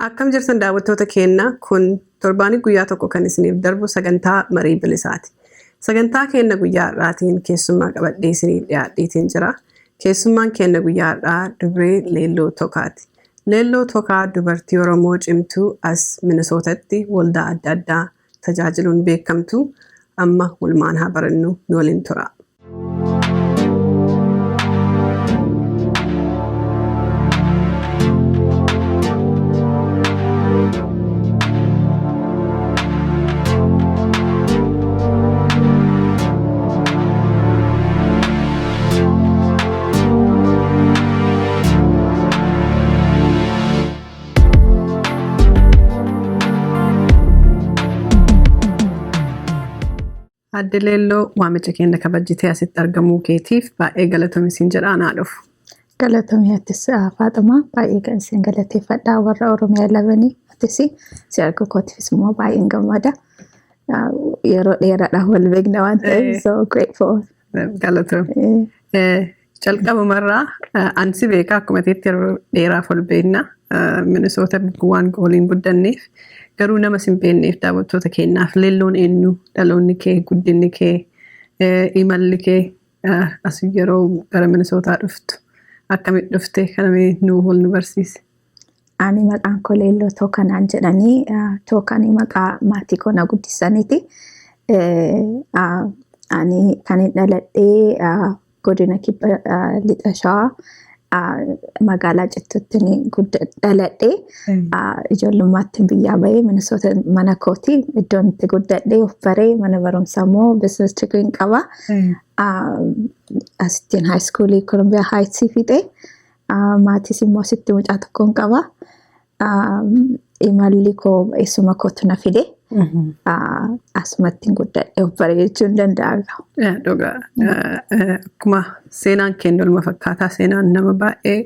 Akkam jirtan daawwattoota keenya? Kun torbaanii guyyaa tokko kan isiniif darbu sagantaa Marii Bilisaati. Sagantaa keenya guyyaa har'aatiin keessummaa qabadhee isiniif dhiyaadheetiin jira. Keessummaan keenya guyyaa har'aa Dubree Leelloo Tokaati. Leelloo Tokaa dubartii Oromoo cimtuu as Minisootatti waldaa adda addaa tajaajiluun beekamtu. Amma walumaan haa barannu, nu waliin tura. Adde Leelloo, waamicha keenya kabajjitee asitti argamuu keetiif baay'ee galatoomi siin jedha, anaa dhufu. Galatoomii atis Faaxumaa, baay'ee kan isin galateeffadha, warra Oromiyaa labanii. Atis si arguu kootiifis immoo baay'een gammada. Yeroo dheeraadhaaf wal beekna waan ta'eef, so grateful. Galatoomi. Jalqabumarraa ansi beekaa, akkuma teetti yeroo dheeraaf wal beekna. Minisoota waan waliin guddanneef, garuu nama sin beekneef, daawwattoota keenyaaf, Leelloon eenyu? Dhaloonni kee, guddinni kee, imalli kee as yeroo gara Minisootaa dhuftu akkamitti dhufte? Kanamee nuu wal nu barsiise. Ani maqaan koo Leelloo Tookanaan jedhanii, Tookanii maqaa maatii koo na guddisaniiti. Ani kan hin dhaladhee godina Kibba Lixa Shawaa, magaalaa Cittuutti dhaladhee. Ijoollummaatti biyyaa bahee Minisoota mana kooti iddoon itti guddadhee of baree, mana barumsaa immoo business degree qaba. Asittiin high schoolii Columbia Heights fixee, maatis immoo asitti mucaa tokkoon qaba. Imalli koo eessuma kootu na fide. Asumatti guddadhee of baree jechuun danda'a. Dhugaa, akkuma seenaan keenya waluma fakkaataa, seenaan nama baay'ee.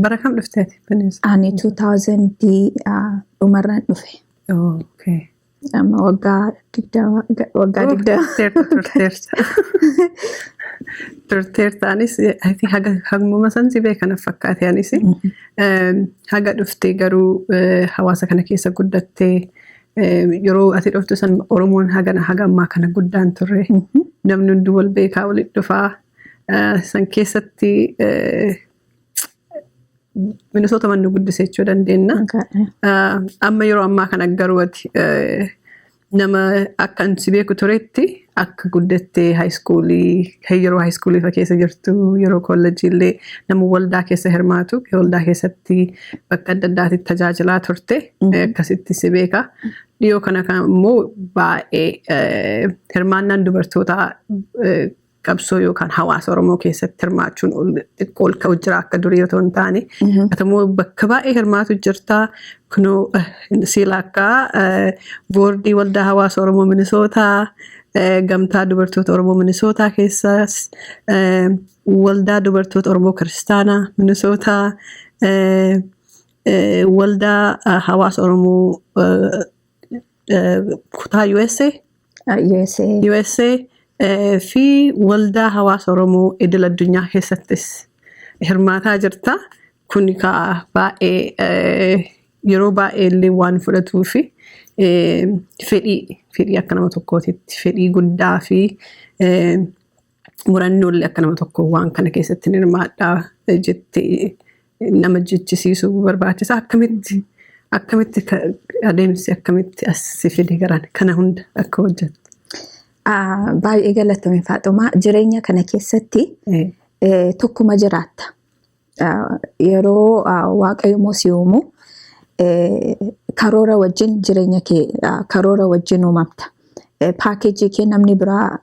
Bara kam dhufteeti? Ani 2000 dhumarraan dhufe. Amma waggaa 20, waggaa 20. Turteerta. Turteerta. Anis haguma san si beekana fakkaate anis. Haga dhuftee garuu hawaasa kana keessa guddattee, yeroo ati dhuftu san Oromoon hagana haga ammaa kana guddaan turre. Namni hundi wal beekaa walitti dhufaa. San keessatti Minisoota manni guddise jechuu dandeenya. Amma yeroo ammaa kana garuu ati nama akka si beeku turetti, akka guddattee high schoolii, yeroo high schoolii fa keessa jirtu, yeroo kolleejjii illee nama waldaa keessa hirmaatu, waldaa keessatti bakka adda addaatti tajaajilaa turte, akkasitti si beeka. Dhiyoo kana immoo baay'ee hirmaannaan dubartootaa qabsoo yookaan hawaasa Oromoo keessatti hirmaachuun xiqqoo ol ka'u jira, akka durii otoo hin taane. Ati immoo bakka baay'ee hirmaatu jirta. Kunoo siila akka boordii waldaa hawaasa Oromoo Minisootaa, gamtaa dubartoota Oromoo Minisootaa keessas, waldaa dubartoota Oromoo Kiristaanaa Minisootaa, waldaa hawaasa Oromoo kutaa USA. USA. USA fi waldaa hawaasa Oromoo idil addunyaa keessattis hirmaataa jirta. Kun baay'ee yeroo baay'ee illee waan fudhatuu fi fedhii akka nama tokkootitti fedhii guddaa fi murannoo illee akka nama tokko waan kana keessatti hirmaadhaa jettee nama jechisiisuu barbaachisa. Akkamitti adeemsi akkamitti as si fide garan kana hunda akka hojjettu? Baay'ee galatoomi Faaxumaa. Jireenya kana keessatti tokkuma jiraatta. Yeroo Waaqayyo immoo si uumu karoora wajjin, jireenya kee karoora wajjin uumamta. Packageii kee namni biraa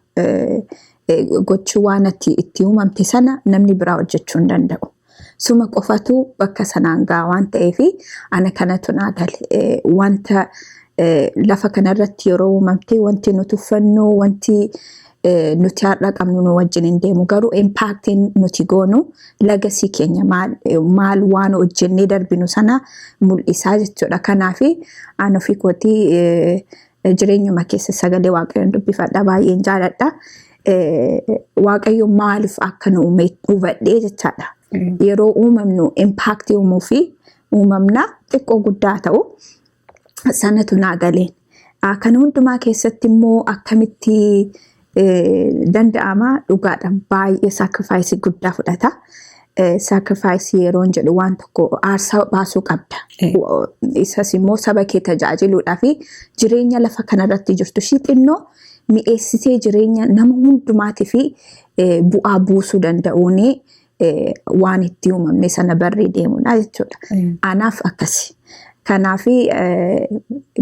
gochuu, waan ati itti uumamte sana namni biraa hojjechuu hin danda'u. Suma qofatu bakka sanaan ga'a waan ta'eef, ana kanatu naa gale. Wanta lafa kanarratti yeroo uumamte, wanti nuti uffannu, wanti nuti har'a qabnu nu wajjin hin deemu. Garuu impactiin nuti goonu, legacy keenya maal, waan hojjennee darbinu sana mul'isaa jechuudha. Kanaaf ani ofii kootii jireenyuma keessa sagalee Waaqayyoon dubbifadha, baay'een jaaladha. Waaqayyo maaliif akka nu uume hubadhee jechaadha. Yeroo uumamnu impactii uumuu fi uumamna. xiqqoo guddaa ta'u sanatu naa galeen. Kana hundumaa keessatti immoo akkamitti danda'ama? Dhugaadha, baay'ee sacrifice guddaa fudhata. Sacrifice yeroon jedhu waan tokko aarsaa baasuu qabda. Isas immoo saba kee tajaajiluudhaa fi jireenya lafa kanarratti jirtu ishii xinnoo mi'eessitee jireenya nama hundumaatii fi bu'aa buusuu danda'uun waan itti uumamne sana barree deemudha jechuudha. Anaaf akkasi. Kanaaf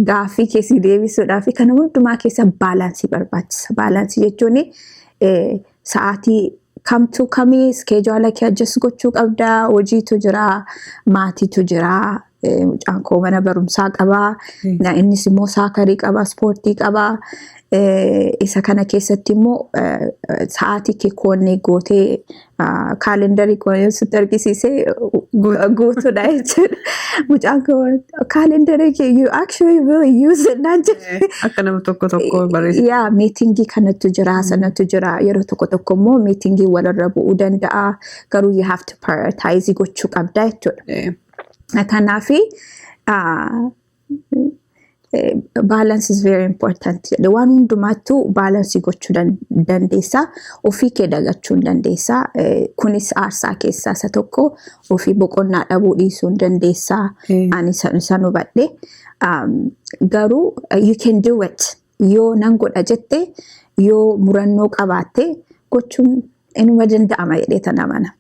gaaffii keessi deebisuudhaaf kana hundumaa keessa balance barbaachisa. Balance jechuun sa'aatii kamtu kamii schedule kee adjust gochuu qabdaa, hojiitu jira, maatiitu jira, mucaan koo mana barumsaa qabaa, innis immoo soccer qabaa, ispoortii qabaa. Isa kana keessatti immoo sa'aatii kee koonnee gootee calendar koo sitti argisiisee guutuudha jechuudha. Mucaan koo "Calendar kee you actually really use it" naan jedhe. Akka nama tokko tokko barreessa. Yaa, meeting kanatu jira, sanatu jira. Yeroo tokko tokko immoo meeting walirra bu'uu danda'a. Garuu you have to prioritize gochuu qabda jechuudha. Kanaafi balance is very important jedhe. Waan hundumaattuu balance gochuu dandeessa. Ofii kee dagachuu hin dandeessa. Kunis aarsaa keessaa isa tokko. Ofii boqonnaa dhabuu dhiisuu hin dandeessa. Ani san hubadhe. Garuu you can do it. Yoo nan godha jette, yoo murannoo qabaatte, gochuun inuma danda'ama jedhee tan amana.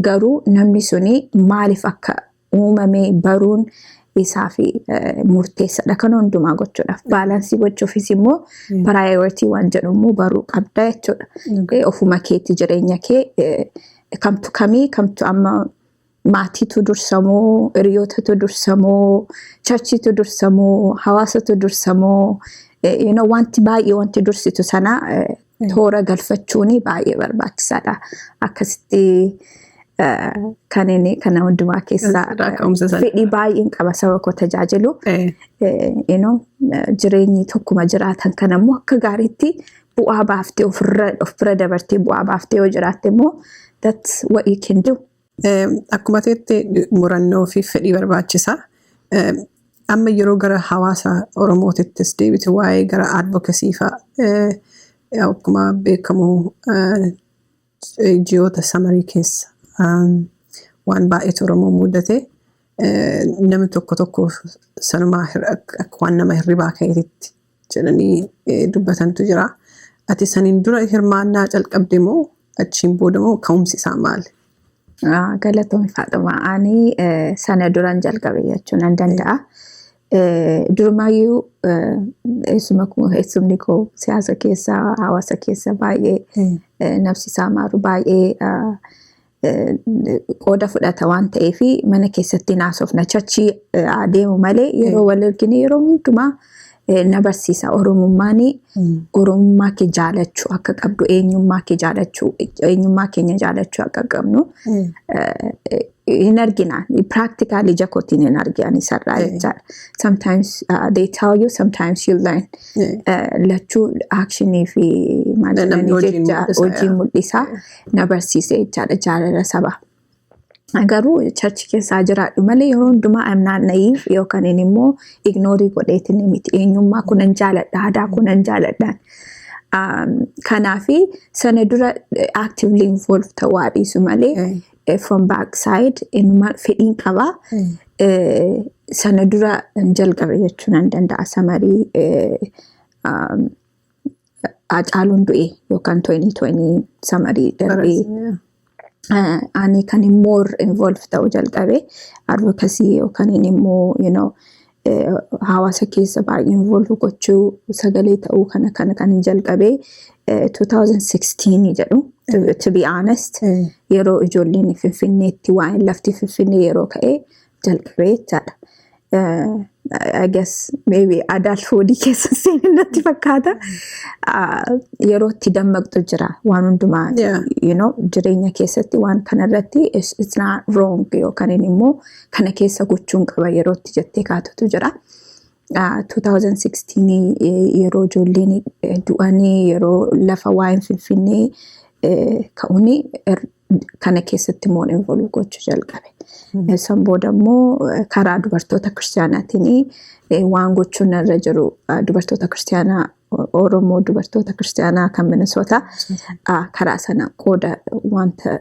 Garuu namni suni maaliif akka uumame baruun isaa fi murteessaadha. Kan hundumaa gochuudhaaf. Balance gochuufis immoo priority waan jedhu immoo baruu qabda jechuudha. Ofuma keetti jireenya kee kamtu kamii, kamtu amma, maatiitu dursamoo, hiriyootatu dursamoo, churchiitu dursamoo, hawaasatu dursamoo, wanti baay'ee wanti dursitu sana toora galfachuun baay'ee barbaachisaadha. Akkasitti kan inni kana hundumaa keessaa fedhii baay'een qaba saba koo tajaajilu. Jireenyi tokkuma jiraatan kan ammoo akka gaariitti bu'aa baaftee of bira dabartee bu'aa baaftee yoo jiraatte immoo that's what you can do. Akkuma ta'etti murannoo fi fedhii barbaachisa. Amma yeroo gara hawaasa Oromootittis deebitu, waa'ee gara advocacy fa'a, akkuma beekamu ji'oota summer keessa waan baay'eetu Oromoo mudate. Namni tokko tokko sanumaa akka waan nama hirribaa ka'eetitti jedhanii dubbatantu jira. Ati saniin dura hirmaannaa calqabde moo achiin booda moo, ka'umsi isaa maali? Galatoomii, Faaxumaa. Ani sana duran jalqabe jechuun nan danda'a. Durumaayyuu eessumni koo siyaasa keessa, hawaasa keessa baay'ee nafsi isaa maaru, baay'ee qooda fudhata waan ta'eef mana keessatti naasofna. Church adeemu malee yeroo wal argine yeroo hundumaa na barsiisa. Oromummaan, Oromummaa kee jaalachuu akka qabdu, eenyummaa kee jaalachuu, eenyummaa keenya jaalachuu akka qabnu hin argina. Practically ija kootiin hin argina isarraa jechaadha. Sometimes they tell you, sometimes you learn. Lachuu action fi maal jedhanii jecha hojii mul'isaa na barsiise jechaadha jaalala sabaa. Garuu church keessaa jiraadhu malee yeroo hundumaa I'm not naive yookaan immoo ignore godheetiin miti. Eenyummaa kunan jaaladha, aadaa kunan jaaladha. Kanaafi sana dura actively involved ta'uu dhiisu malee from back side inuma fedhiin qabaa. Sana dura jalqabe jechuu nan danda'a. Summer Hacaaluun du'e yookaan 2020 summer darbee. Ani kan more involved ta'uu jalqabe advocacy yookaan immoo hawaasa keessa baay'ee involve gochuu, sagalee ta'uu kana kana kan jalqabe 2016 jedhu, to be honest, yeroo ijoolleen Finfinneetti waa'een lafti Finfinnee yeroo ka'e jalqabe jechaadha. I guess maybe adulthood keessa seenan natti fakkaata. Yeroo itti dammaqxu jira waan hundumaa jireenya keessatti waan kanarratti it's not wrong yookaan immoo kana keessa gochuun qaba yeroo itti jettee kaatutu jira. 2016 yeroo ijoolleen du'anii, yeroo lafa waa'een Finfinnee ka'uuni Kana keessatti immoo involve gochuu jalqabe. San booda immoo karaa dubartoota kiristaanaatiin waan gochuun irra jiru, dubartoota kiristaanaa Oromoo, dubartoota kiristaanaa kan Minnesota, karaa sana qooda wanta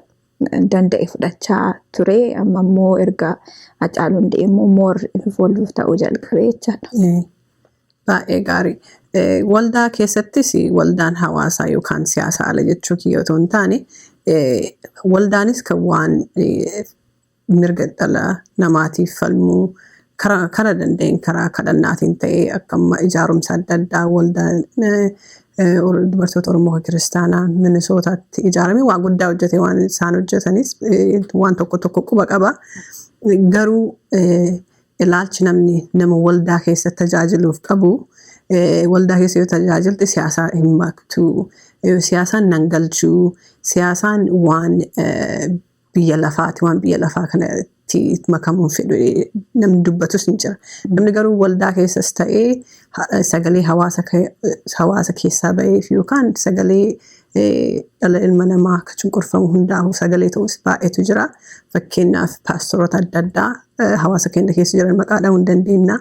danda'e fudhachaa ture. Amma immoo erga Hacaaluun du'e immoo more involve ta'uu jalqabe jechaadha. Baay'ee gaarii. Waldaa keessattis waldaan hawaasaa yookaan siyaasa ala jechuu kiyya otoo hin taane, waldaanis kan waan mirga dhala namaatiif falmuu karaa danda'een, karaa kadhannaatiin ta'ee, akka amma ijaarumsa adda addaa waldaa dubartoota Oromoo kiristaanaa Minisootaatti ijaarame waan guddaa hojjete, waan isaan hojjetanis waan tokko tokko quba qaba. Garuu ilaalchi namni nama waldaa keessatti tajaajiluuf qabu, waldaa keessa yoo tajaajilte siyaasaa hin maktu, siyaasaan nan galchuu, siyaasaan waan biyya lafaati, waan biyya lafaa kanatti makamuun fedhu namni dubbatus ni jira. Namni garuu waldaa keessas ta'ee sagalee hawaasa keessaa ba'eef yookaan sagalee dhala ilma namaa akka cunqurfamu hundaa'u sagalee ta'us baay'eetu jira. Fakkeenyaaf paastoroota adda addaa hawaasa keenya keessa jiran maqaa dhahuu hin dandeenya.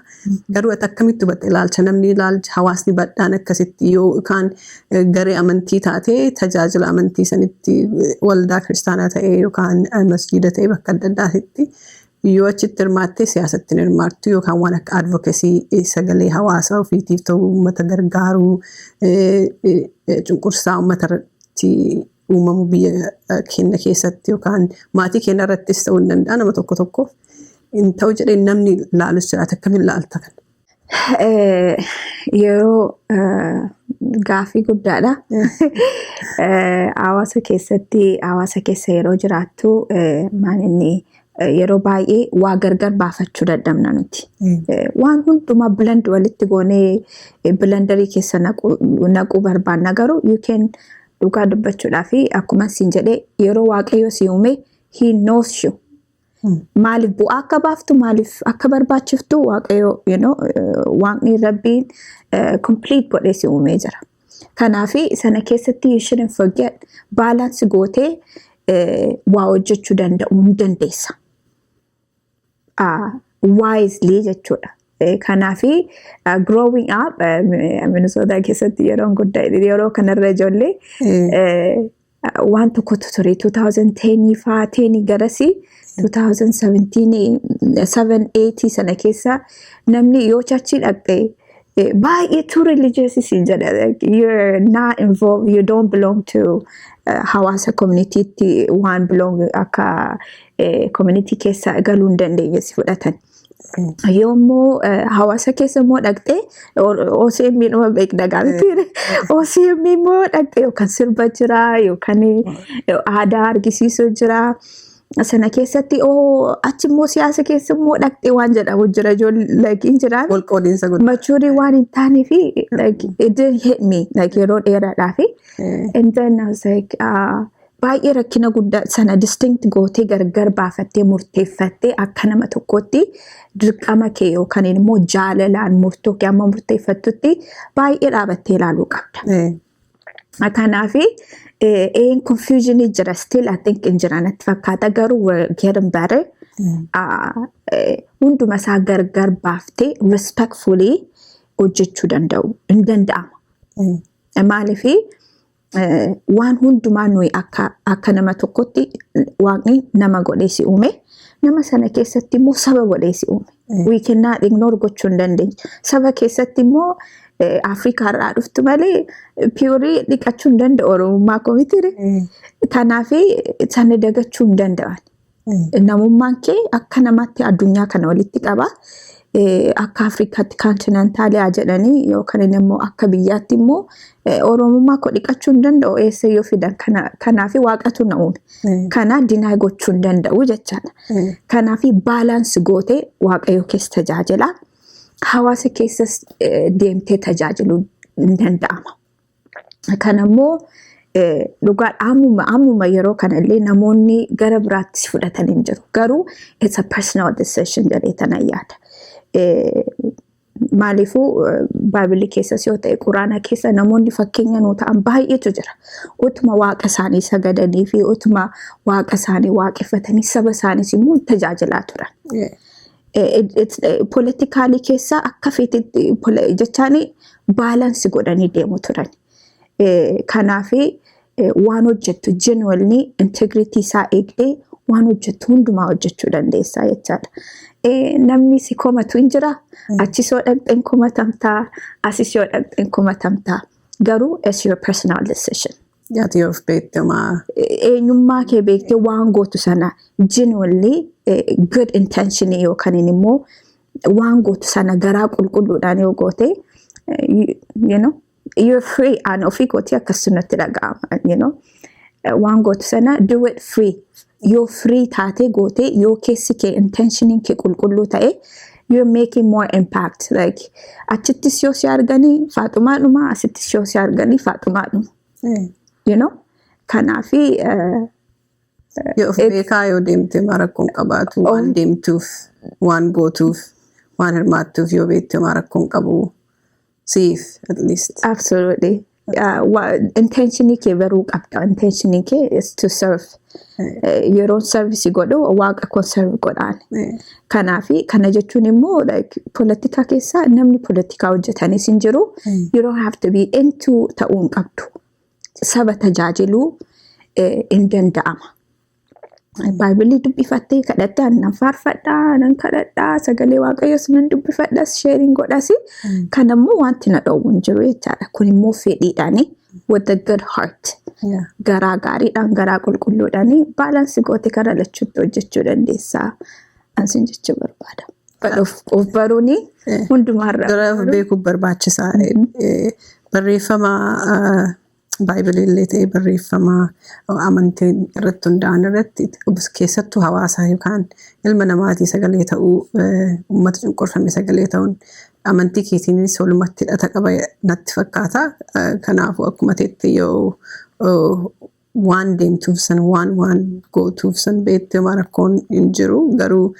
Garuu ati akkamitti hubatte ilaalcha namni, ilaalcha hawaasni bal'aan akkasitti yookaan garee amantii taatee tajaajila amantii sanitti, waldaa kiristaanaa ta'ee yookaan masjiida ta'ee, bakka adda addaatitti yoo achitti hirmaatte siyaasatti hin hirmaattu, yookaan waan akka advocacy, sagalee hawaasa ofiitiif ta'u, uummata gargaaruu, cunqursaa uummata irratti uumamu biyya keenya keessatti yookaan maatii keenya irrattis ta'uu hin danda'a, nama tokko tokkoof hin ta'u jedhee namni ilaalus jiraata. Akkamiin ilaalta kana? Yeroo gaaffii guddaadha. Hawaasa keessatti, hawaasa keessa yeroo jiraattu, maal inni, yeroo baay'ee waa gargar baafachuu dadhabna nuti. Waan hundumaa blend walitti goonee blenderii keessa naquu barbaanna, garuu you can dhugaa dubbachuudhaa fi akkuma siin jedhee, yeroo Waaqayyo si uume, he knows you. Maaliif bu'aa akka baaftu, maaliif akka barbaachiftu Waaqayyo, Waaqni Rabbiin complete godhee si uumee jira. Kanaafi sana keessatti you shouldn't forget, balance gootee waa hojjechuu danda'u hin dandeessa. Wisely jechuudha. Kanaafi growing up Minnesota keessatti yeroo guddaa, yeroo kanarra ijoollee waan tokkotu ture, 2010 faa 10 garasii 2017 7 8 sana keessa, namni yoo churchii dhaqxe baay'ee too religious siin jedha. You're not involved, you don't belong to hawaasa communitytti, waan belong akka community keessa galuu hin dandeenye si fudhatan. Yoommoo hawaasa keessa immoo dhaqxee, OCM dhuma beekna gaafii, OCM immoo dhaqxee yookaan sirba jira yookaan aadaa argisiisuu jira. Sana keessatti achi immoo siyaasa keessa immoo dhaqxee waan jedhamu jira, ijoollee hin jiraan. Wal qoodiinsa guddaa. Mature waan hin taanee fi like it didn't hit me like yeroo dheeraadhaa fi and then I was like, baay'ee rakkina guddaa sana distinct gootee gargar baafattee murteeffattee akka nama tokkotti dirqama kee yookaan immoo jaalalaan murtoo kee amma murteeffattutti baay'ee dhaabattee ilaaluu qabda. Kanaafi een confusion jira, still I think hin jira natti fakkaata, garuu we're getting better. Hunduma isaa gargar baaftee respectfully hojjechuu danda'u hin danda'ama. Maaliifi waan hundumaa nuyi akka nama tokkotti Waaqni nama godhee si uume, nama sana keessatti immoo saba godhee si uume. We cannot ignore gochuu hin dandeenye. Saba keessatti immoo Afrikaa irraa dhuftu malee pure dhiqachuu hin danda'u Oromummaa koo mitiire. Kanaafi sana dagachuu hin danda'an. Namummaan kee akka namaatti addunyaa kana walitti qaba. Akka Afrikaatti continentaliyaa jedhanii yookaan immoo akka biyyaatti immoo Oromummaa koo dhiqachuu hin danda'u eessa yoo fidan, kanaafi Waaqatu na uume. Kana deny gochuu hin danda'u jechaadha. Kanaafi balance gootee Waaqayyo keessa tajaajila. Hawaasa keessas deemtee tajaajiluu hin danda'ama. Kanammoo dhugaa ammuma yeroo kanallee namoonni gara biraatti fudhatan hin jiru. Garuu it's a personal decision jedhee tanan yaada. Maaliifuu Baabilii keessas yoo ta'e, Quraana keessa namoonni fakkeenya nuu ta'an baay'eetu jira. Utuma waaqa isaanii sagadanii fi utuma waaqa isaanii waaqeffatanii saba isaaniis immoo tajaajilaa turan. Politically keessa akka feetetti jechaan balance godhanii deemu turan. Kanaaf waan hojjettu genuinely integrity isaa eegdee waan hojjettu hundumaa hojjechuu dandeessaa jechaadha. Namni si komatu hin jira. Achis yoo dhaqxeen komatamtaa, asis yoo dhaqxeen komatamtaa. Garuu it's your personal decision. Ati of beektamaa. Eenyummaa kee beektee waan gootu sana genuinely good intention yookaan immoo waan gootu sana garaa qulqulluudhaan yoo goote, you're free. An ofii kootii akkasumatti dhaga'ama. Waan gootu sana do it free. Yoo free taatee goote, yoo keessi kee, intentioniin kee qulqulluu ta'e, you're making more impact. Like, achittis yoo si arganii Faaxumaadhuma, asittis yoo si arganii Faaxumaadhuma. Kanaafi Yoo of beekaa yoo deemte maa rakkoon qabaatu, waan deemtuuf, waan gootuuf, waan hirmaattuuf yoo beekte maa rakkoon qabu siif at least. Absolutely. Intentionii kee baruu qabda. Intentionii kee is to serve. Yeroon service godhu waaqa koo serve godhaan. Kanaafi kana jechuun immoo like politikaa keessa namni politikaa hojjetanis hin jiru. You don't have to be into ta'uu hin qabdu. Saba tajaajiluu hin danda'ama. Baaybilii dubbifattee kadhattee, nan faarfadhaa, nan kadhadhaa, sagalee Waaqayyoos nan dubbifadhas, sharing godhas. Kan ammoo wanti na dhoowwu hin jiru jechaadha. Kun immoo fedhiidhaani, with a good heart. Garaa gaariidhaan, garaa qulqulluudhaan balance goote karaa lachuutti hojjechuu dandeessaa. Ansin jechuu barbaada. Of baruuni hundumaarra. Gara of beekuuf barbaachisaa. Barreeffama Baaybilii illee ta'e, barreeffama amantii irratti hundaa'an irratti, keessattuu hawaasa yookaan ilma namaatii sagalee ta'uu, uummata cunqurfame sagalee ta'uun amantii keetiinis walumatti hidhata qaba natti fakkaata. Kanaafuu akkuma ta'etti yoo waan deemtuuf san, waan gootuuf san beekte, rakkoon hin jiru. Garuu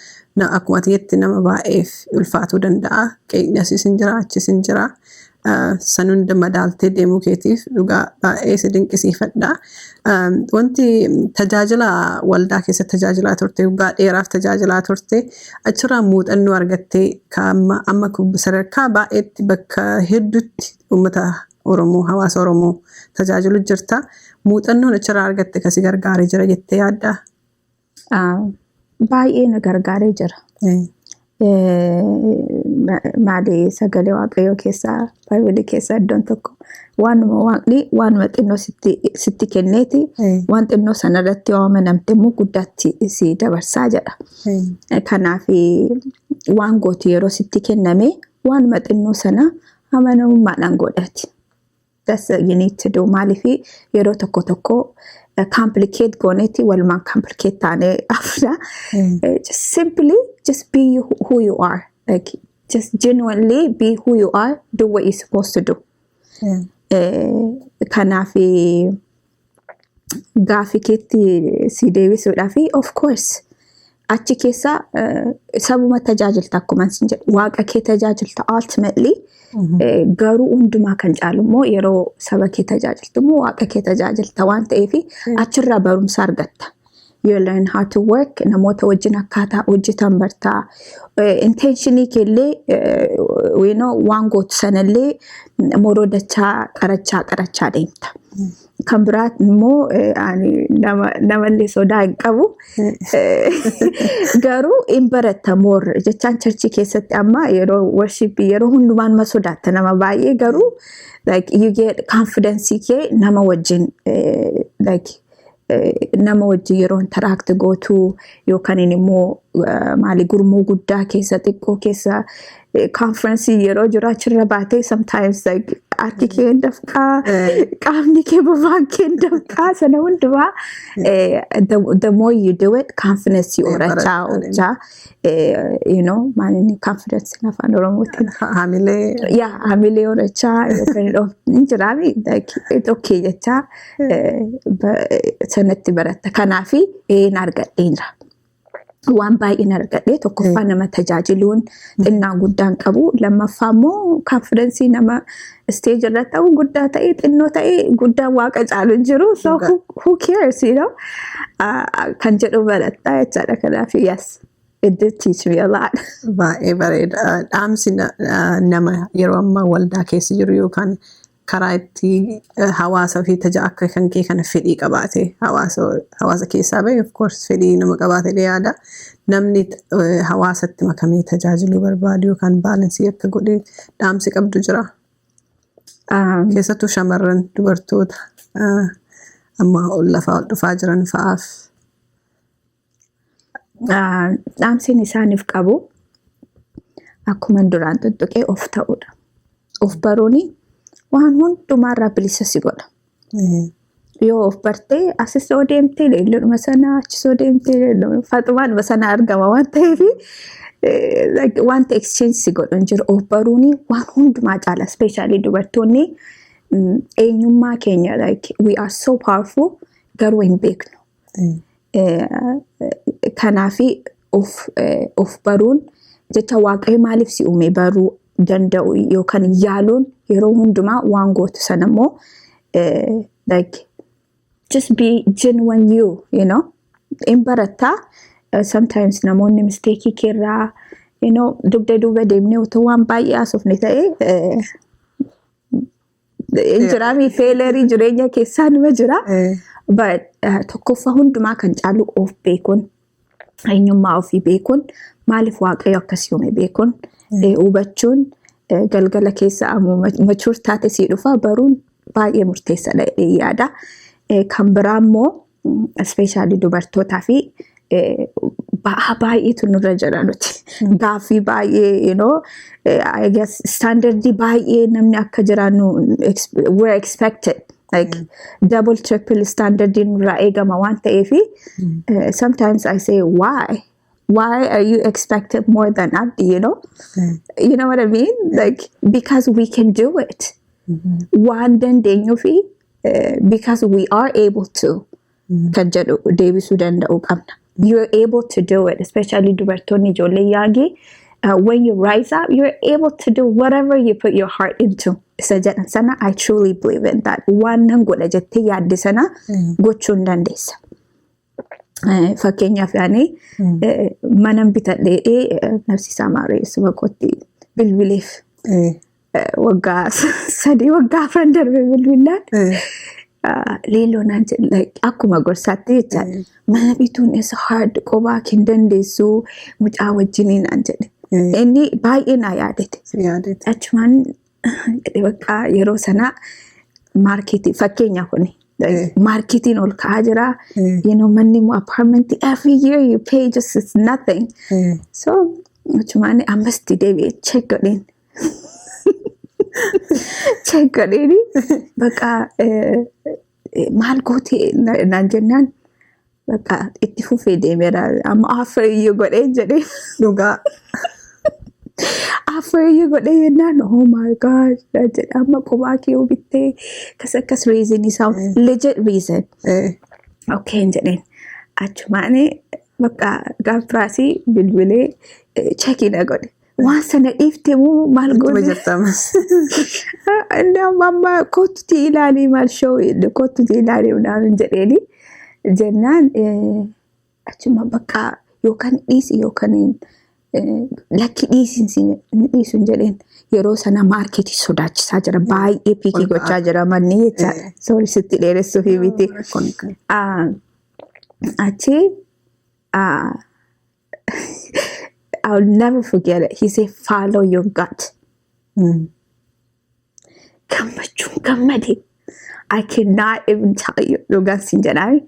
akkuma ta'etti nama baay'eef ulfaatuu danda'a. Qeeqni asis hin jira, achis hin jira. San hunda madaaltee deemuu keetiif dhugaa baay'ee si dinqisiifadha. Wanti tajaajila waldaa keessatti tajaajilaa turte, waggaa dheeraaf tajaajilaa turte, achirraa muuxannoo argattee amma sadarkaa baay'eetti bakka hedduutti uummata Oromoo, hawaasa Oromoo tajaajilu jirta. Muuxannoon achirraa argatte kasi gargaaree jira jettee yaaddaa? Baay'ee na gargaaree jira. Maali, sagalee Waaqayyoo keessaa, Baaybilii keessaa iddoon tokko waanuma waaqni waanuma xinnoo sitti kenneeti waan xinnoo sanarratti yoo amanamte immoo guddaatti si dabarsaa jedha. Kanaaf waan gootu yeroo sitti kenname waanuma xinnoo sana amanamummaadhaan godhati. That's what you need to do. Maaliif yeroo tokko tokko complicate gooneeti walumaan complicate taanee afna. Just simply just be who you are. Like, just genuinely be who you are. Do what you're supposed to do. Kanaaf gaafii keetti si deebisuudhaaf, of course achi keessa sabuma tajaajilta, akkuma sin jedhu waaqa kee tajaajilta ultimately. Garuu hundumaa kan caalu immoo yeroo saba kee tajaajiltu immoo waaqa kee tajaajilta waan ta'eef achirraa barumsa argatta. You learn how to work, namoota wajjin akkaataa hojjetan bartaa. Intentionii keellee waan gootu sanallee morodachaa qarachaa qarachaa deemta. Kan biraa immoo ani namallee sodaa hin qabu. Garuu hin baratta more jechaan churchii keessatti amma yeroo worshipii yeroo hundumaan ma sodaatta nama baay'ee, garuu like you get confidence kee nama wajjin, like nama wajjin yeroo interact gootu yookaan immoo maali, gurmuu guddaa keessa, xiqqoo keessa, conference yeroo jiru achirra baatee sometimes like harki kee hin dafqaa, qaamni kee, bobaan kee hin dafqaa. Sana hundumaa the more you do it, confidence horachaa horachaa, maal inni confidence afaan Oromootiin? Hamilee. Yaa, hamilee horachaa yookaan hin jiraami, like it's okay jechaa sanatti baratta. Kanaafi een argadheen jira. Waan baay'een argadhe. Tokkoffaa, nama tajaajiluun xinnaa guddaan qabu. Lammaffaa immoo confidence nama stage irra ta'u, guddaa ta'e xinnoo ta'e, guddaa waaqa caalu hin jiru. So who cares kan jedhu barattaa jechaadha. Kanaaf yes, it did teach me a lot. Baay'ee bareeda. Dhaamsi nama yeroo ammaa waldaa keessa jiru yookaan karaa itti hawaasa fi akka kan kee kana fedhii qabaate, hawaasa keessaa bahe, of course fedhii nama qabaate yaada. Namni hawaasatti makamee tajaajiluu barbaadu yookaan balance akka godhe dhaamsi qabdu jira? Keessattuu shamarran, dubartoota amma ol lafaa ol dhufaa jiran fa'aaf. Dhaamsiin isaaniif qabu akkuma duraan tuttuqee of ta'uudha. Of baruuni waan hundumaarraa bilisa si godha. Yoo of bartee, asis yoo deemtee leelloodhuma sana, achis yoo deemtee faxumaadhuma sana argama waan ta'eef, wanta exchange si godhu hin jiru. Of baruuni waan hundumaa caala. Especially dubartoonni eenyummaa keenya, like we are so powerful, garuu hin beeknu. Kanaafi of baruun jecha Waaqayyo maaliif si uume baruu danda'u yookaan yaaluun yeroo hundumaa waan gootu sana immoo like just be genuine you. In barattaa. Sometimes namoonni mistake keerraa dugda duuba deemnee otoo waan baay'ee haasofne ta'e jiraami, failure jireenya keessaa nima jira. But tokkoffaa hundumaa kan caalu of beekuun, eenyummaa ofii beekuun, maaliif Waaqayyo akkasii uume beekuun, hubachuun, galgala keessa ammoo mature taate sii dhufa, baruun baay'ee murteessaadha jedhee yaada. Kan biraa immoo especially dubartootaa fi ba'aa baay'eetu nurra jira nuti. Gaaffii baay'ee, I guess standardii baay'ee namni akka jiraannu we're expected. Like double, triple standardii nurraa eegama waan ta'eefi, sometimes I say, "Why? Why are you expected more than Abdi?" You know what I mean? Like, because we can do it. Waan dandeenyuu fi because we are able to kan jedhu deebisuu danda'uu qabna. You're able to do it, especially dubartoonni ijoollee yaagii. When you rise up, you're able to do whatever you put your heart into. Isa jedhan sana, I truly believe in that. Waan nan godha jettee yaadde sana gochuu hin dandeessa. Fakkeenyaaf yaani manan bitadhee nafsisaa maareessuma kootti bilbileef waggaa 3, waggaa 4 darbe bilbilaan. Leelloo naan jedhe, akkuma gorsaatti jechaadha. "Mana bituun is hard, qophaa hin dandeessu mucaa wajjinii," naan jedhe. Inni baay'ee naa yaadate. Achumaan bakka yeroo sanaa market fakkeenya kuni. Marketiin ol ka'aa jira. Manni immoo apartment every year you pay just, it's nothing. So achumaan ammas itti deebi'ee check godheen. Check godheeni bakka maal goote naan jennaan, bakka itti fufee deemeera, amma offer iyyuu godhee jedhee. Dhugaa. Offer iyyuu godhee jennaan, "Oh my God," jedhe, "amma kophaa kee yoo bittee," akkas akkas reason isaa, legit reason. "Okay," jedheen. Achumaan bakka gaaf biraasii bilbilee check na godhe. "Waan sana dhiifte moo maal Ittuma goote?" jirta ammas. Inni amma "Kottuti ilaalii, maal show, kottuti ilaalii," naan jedheeni. Jennaan achuma bakka yookaan dhiisi yookaan lakki dhiisi dhiisu hin jedheen. Yeroo sana market sodaachisaa jira, baay'ee peak Ol ka'aa. gochaa jira manni jechaadha. Sorry, sitti dheeressuufi miti. Kun Achi I'll never forget it. He said, "Follow your gut." Gammachuun gammade. I cannot even tell you. Dhugaan siin jedhaami.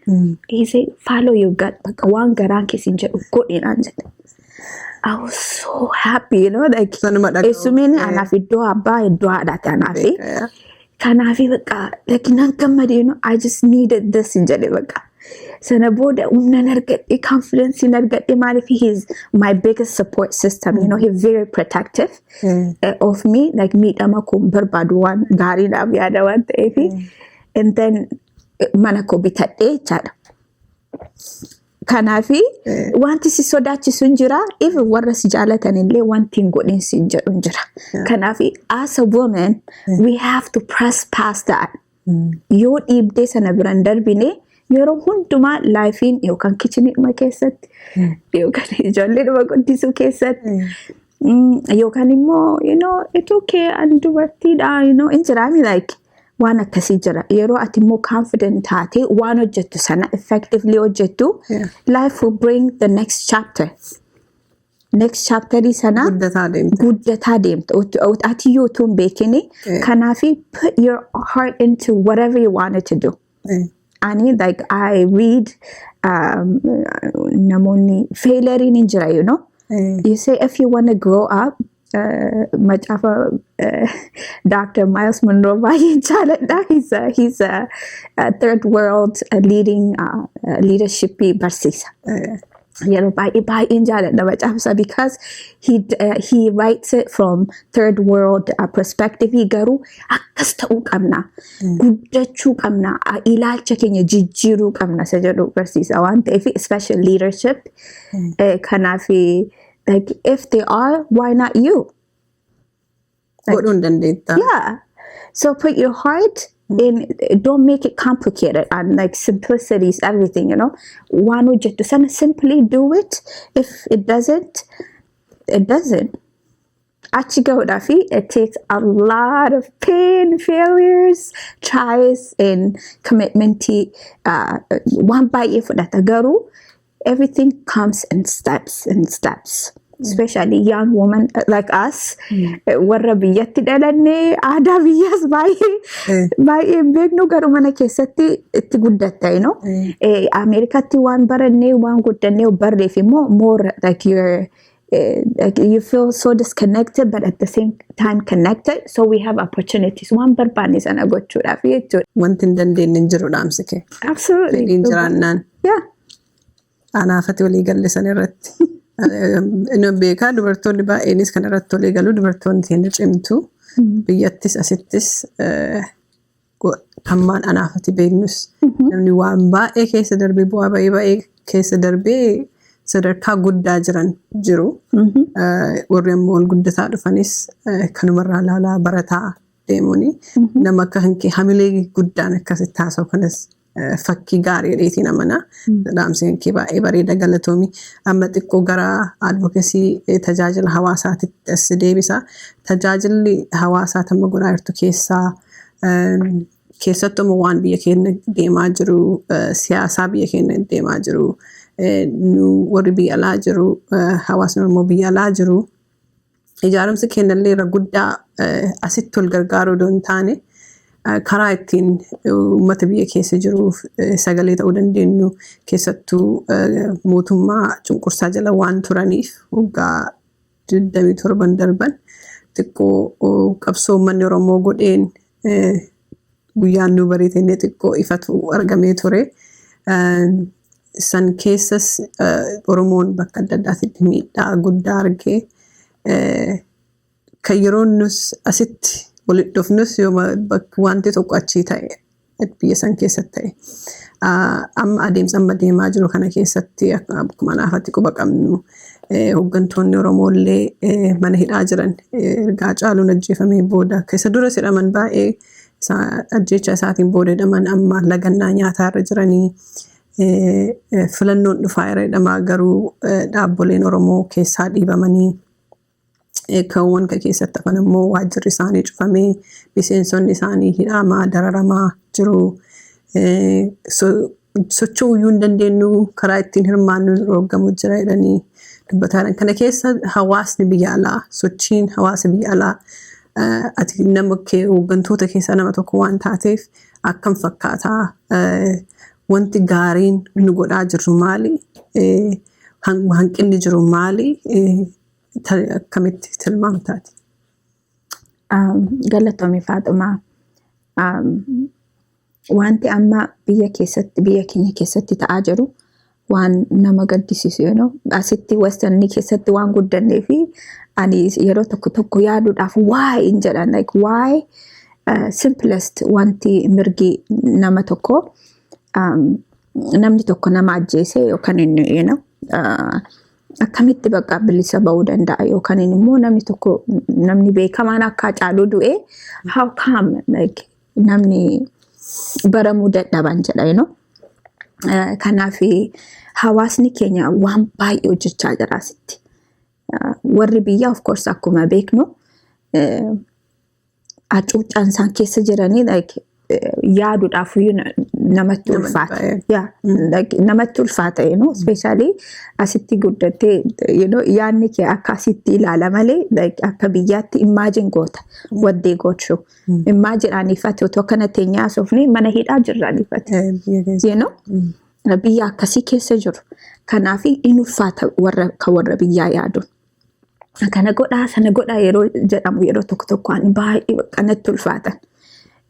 He said, "Follow your gut." Bakka waan garaan kee siin jedhu godhi naan jedhe. I was so happy, like Sanuma dhaga'u. Eessumeen anaaf iddoo abbaa, iddoo haadhaati anaafi. Beeka, Kanaafi bakka like nan gammade, I just needed this hin jedhe bakka. Sana booda humnan argadhe, confidence hin argadhe. Maaliif, he is my biggest support system, he very protective of me, like miidhama koo hin barbaadu, waan gaariidhaaf yaada waan ta'eefi. And then mana koo bitadhee jechaadha. Kanaafi wanti si sodaachisu hin jira. Even warra si jaalatan illee wanti hin godhin si jedhu hin jira. Kanaafi as a woman, we have to press past that. Yoo dhiibdee sana biraan darbine, yeroo hundumaa lifeiin yookaan kitcheniidhuma keessatti yookaan ijoolleedhuma guddisuu keessatti yookaan immoo it's okay, ani dubartiidha hin jiraami, like waan akkasii jira. Yeroo ati immoo confident taate waan hojjettu sana effectively hojjettu, life will bring the next chapter. Next chapterii sana Guddataa deemte. Guddataa deemta. Ati yoo utuu hin beekini. Kanaafi put your heart into whatever you wanted to do. Ani like I read namoonni failurein hin jira. You say if you want to grow up, macaafa Dr. Myles Munroe baay'ee jaaladha. He's a third world leading leadership barsiisa. Yeroo baay'ee baay'een jaaladha macaafa isaa because he writes it from third world perspective. Garuu akkas ta'uu qabna, guddachuu qabna, ilaalcha keenya jijjiiruu qabna isa jedhu barsiisa waan ta'eef, especially leadership. Kanaaf like if they are, why not you? Godhuu hin dandeetta. Yeah. So put your heart in, don't make it complicated, and like simplicity is everything. Waan hojjettu sana simply do it. If it doesn't, it doesn't. Achi gahuudhaafi it takes a lot of pain, failures, tries and commitment, waan baay'ee fudhata, garuu everything comes in steps and steps. Especially young women like us, warra biyyatti dhalanne, aadaa biyyaas baay'ee baay'ee hin beeknu, garuu mana keessatti itti guddatta. Ameerikaatti waan barannee waan guddannee barreef immoo more like you're like you feel so disconnected but at the same time connected, so we have opportunities waan barbaanne sana gochuudhaaf jechuudha. Wanti hin dandeenye hin jiru dhaamsi kee. Absolutely. Fedhiin jiraannaan. Anaafati walii galle san irratti. Inni beekaa, dubartoonni baay'eenis kan irratti walii galu, dubartoonni teenya cimtu. Biyyattis asittis hammaan anaafati beeknus namni waan baay'ee keessa darbee, bu'aa baay'ee baay'ee keessa darbee sadarkaa guddaa jiran jiru. Warri ammoo ol guddataa dhufanis kanumarraa ilaalaa barataa deemuuni. Nama akka hankee hamilee guddaan akkasitti haasa'u kanas fakkii gaarii dheetiin amana. Dhaamsi hankee baay'ee bareeda, galatoomi. Amma xiqqoo gara advocacy, tajaajila hawaasaatitti as deebisa. Tajaajilli hawaasaa tamma godhaa jirtu keessaa, keessattuu immoo waan biyya keenya deemaa jiru, siyaasaa biyya keenya deemaa jiru, nu warri biyya alaa jiru, hawaasni Oromoo biyya alaa jiru, ijaaramsi keenyallee irra guddaa asitti wal gargaaruu odoo hin taane, karaa ittiin uummata biyya keessa jiruuf sagalee ta'uu dandeenyu, keessattuu mootummaa cunqursaa jala waan turaniif waggaa 27 darban xiqqoo qabsoo uummanni Oromoo godheen guyyaan nu bariitee xiqqoo ifatu argamee ture. San keessas Oromoon bakka adda addaatti miidhaa guddaa argee, kan yeroo nus asitti walitti dhufnus yooma wanti tokko achii ta'e biyya san keessatti ta'e. Amma adeemsa amma deemaa jiru kana keessatti, akkuma anaafatti quba qabnu, hooggantoonni Oromoo illee mana hidhaa jiran erga Hacaaluun ajjeefamee booda, keessa duras hidhaman baay'ee, ajjeecha isaatiin booda hidhaman, amma lagannaa nyaataa irra jiranii, filannoon dhufaa irra hidhamaa, garuu dhaabboleen Oromoo keessaa dhiibamanii, kaawwan kan keessatti hafan immoo waajjirri isaanii cufamee, miseensonni isaanii hidhamaa dararamaa jiru. Socho'uu iyyuu hin dandeenyu, karaa ittiin hirmaannu nu dhorgamu jira jedhanii dubbataa jiran. Kana keessa hawaasni biyya alaa, sochiin hawaasa biyya alaa, ati nama hooggantoota keessaa nama tokko waan taateef, akkam fakkaataa? Wanti gaariin nu godhaa jirru maali? Hanqinni jiru maali? Akkamitti tilmaamtaati? Galatoomi, Faaxumaa. Wanti amma biyya keessatti, biyya keenya keessatti ta'aa jiru waan nama gaddisiisu. Asitti westernii keessatti waan guddannee fi ani yeroo tokko tokko yaaduudhaaf why hin jedhan, like why simplest wanti mirgi nama tokko Namni tokko nama ajjeese yookaan inni akkamitti bakka bilisa ba'uu danda'a, yookaan immoo namni tokko, namni beekamaan akka Haacaaluu du'e, how come like namni baramuu dadhaban jedha. Kanaaf hawaasni keenya waan baay'ee hojjechaa jira asitti. Warri biyyaa, of course, akkuma beeknu hacuuccaan isaan keessa jiranii like yaaduudhaaf iyyuu namatti ulfaata. Yeah, like namatti ulfaata, especially asitti guddattee yaadni kee akka asitti ilaala malee like akka biyyaatti imagine goota what they go through. Imagine aniifate otoo akkana teenyee haasofne mana hidhaa jirra aniifate. Biyya keessa. Biyya akkasii keessa jiru. Kanaaf in ulfaata warra kan warra biyyaa yaaduun. Kana godhaa, sana godhaa yeroo jedhamu yeroo tokko tokko ani baay'ee natti ulfaatan.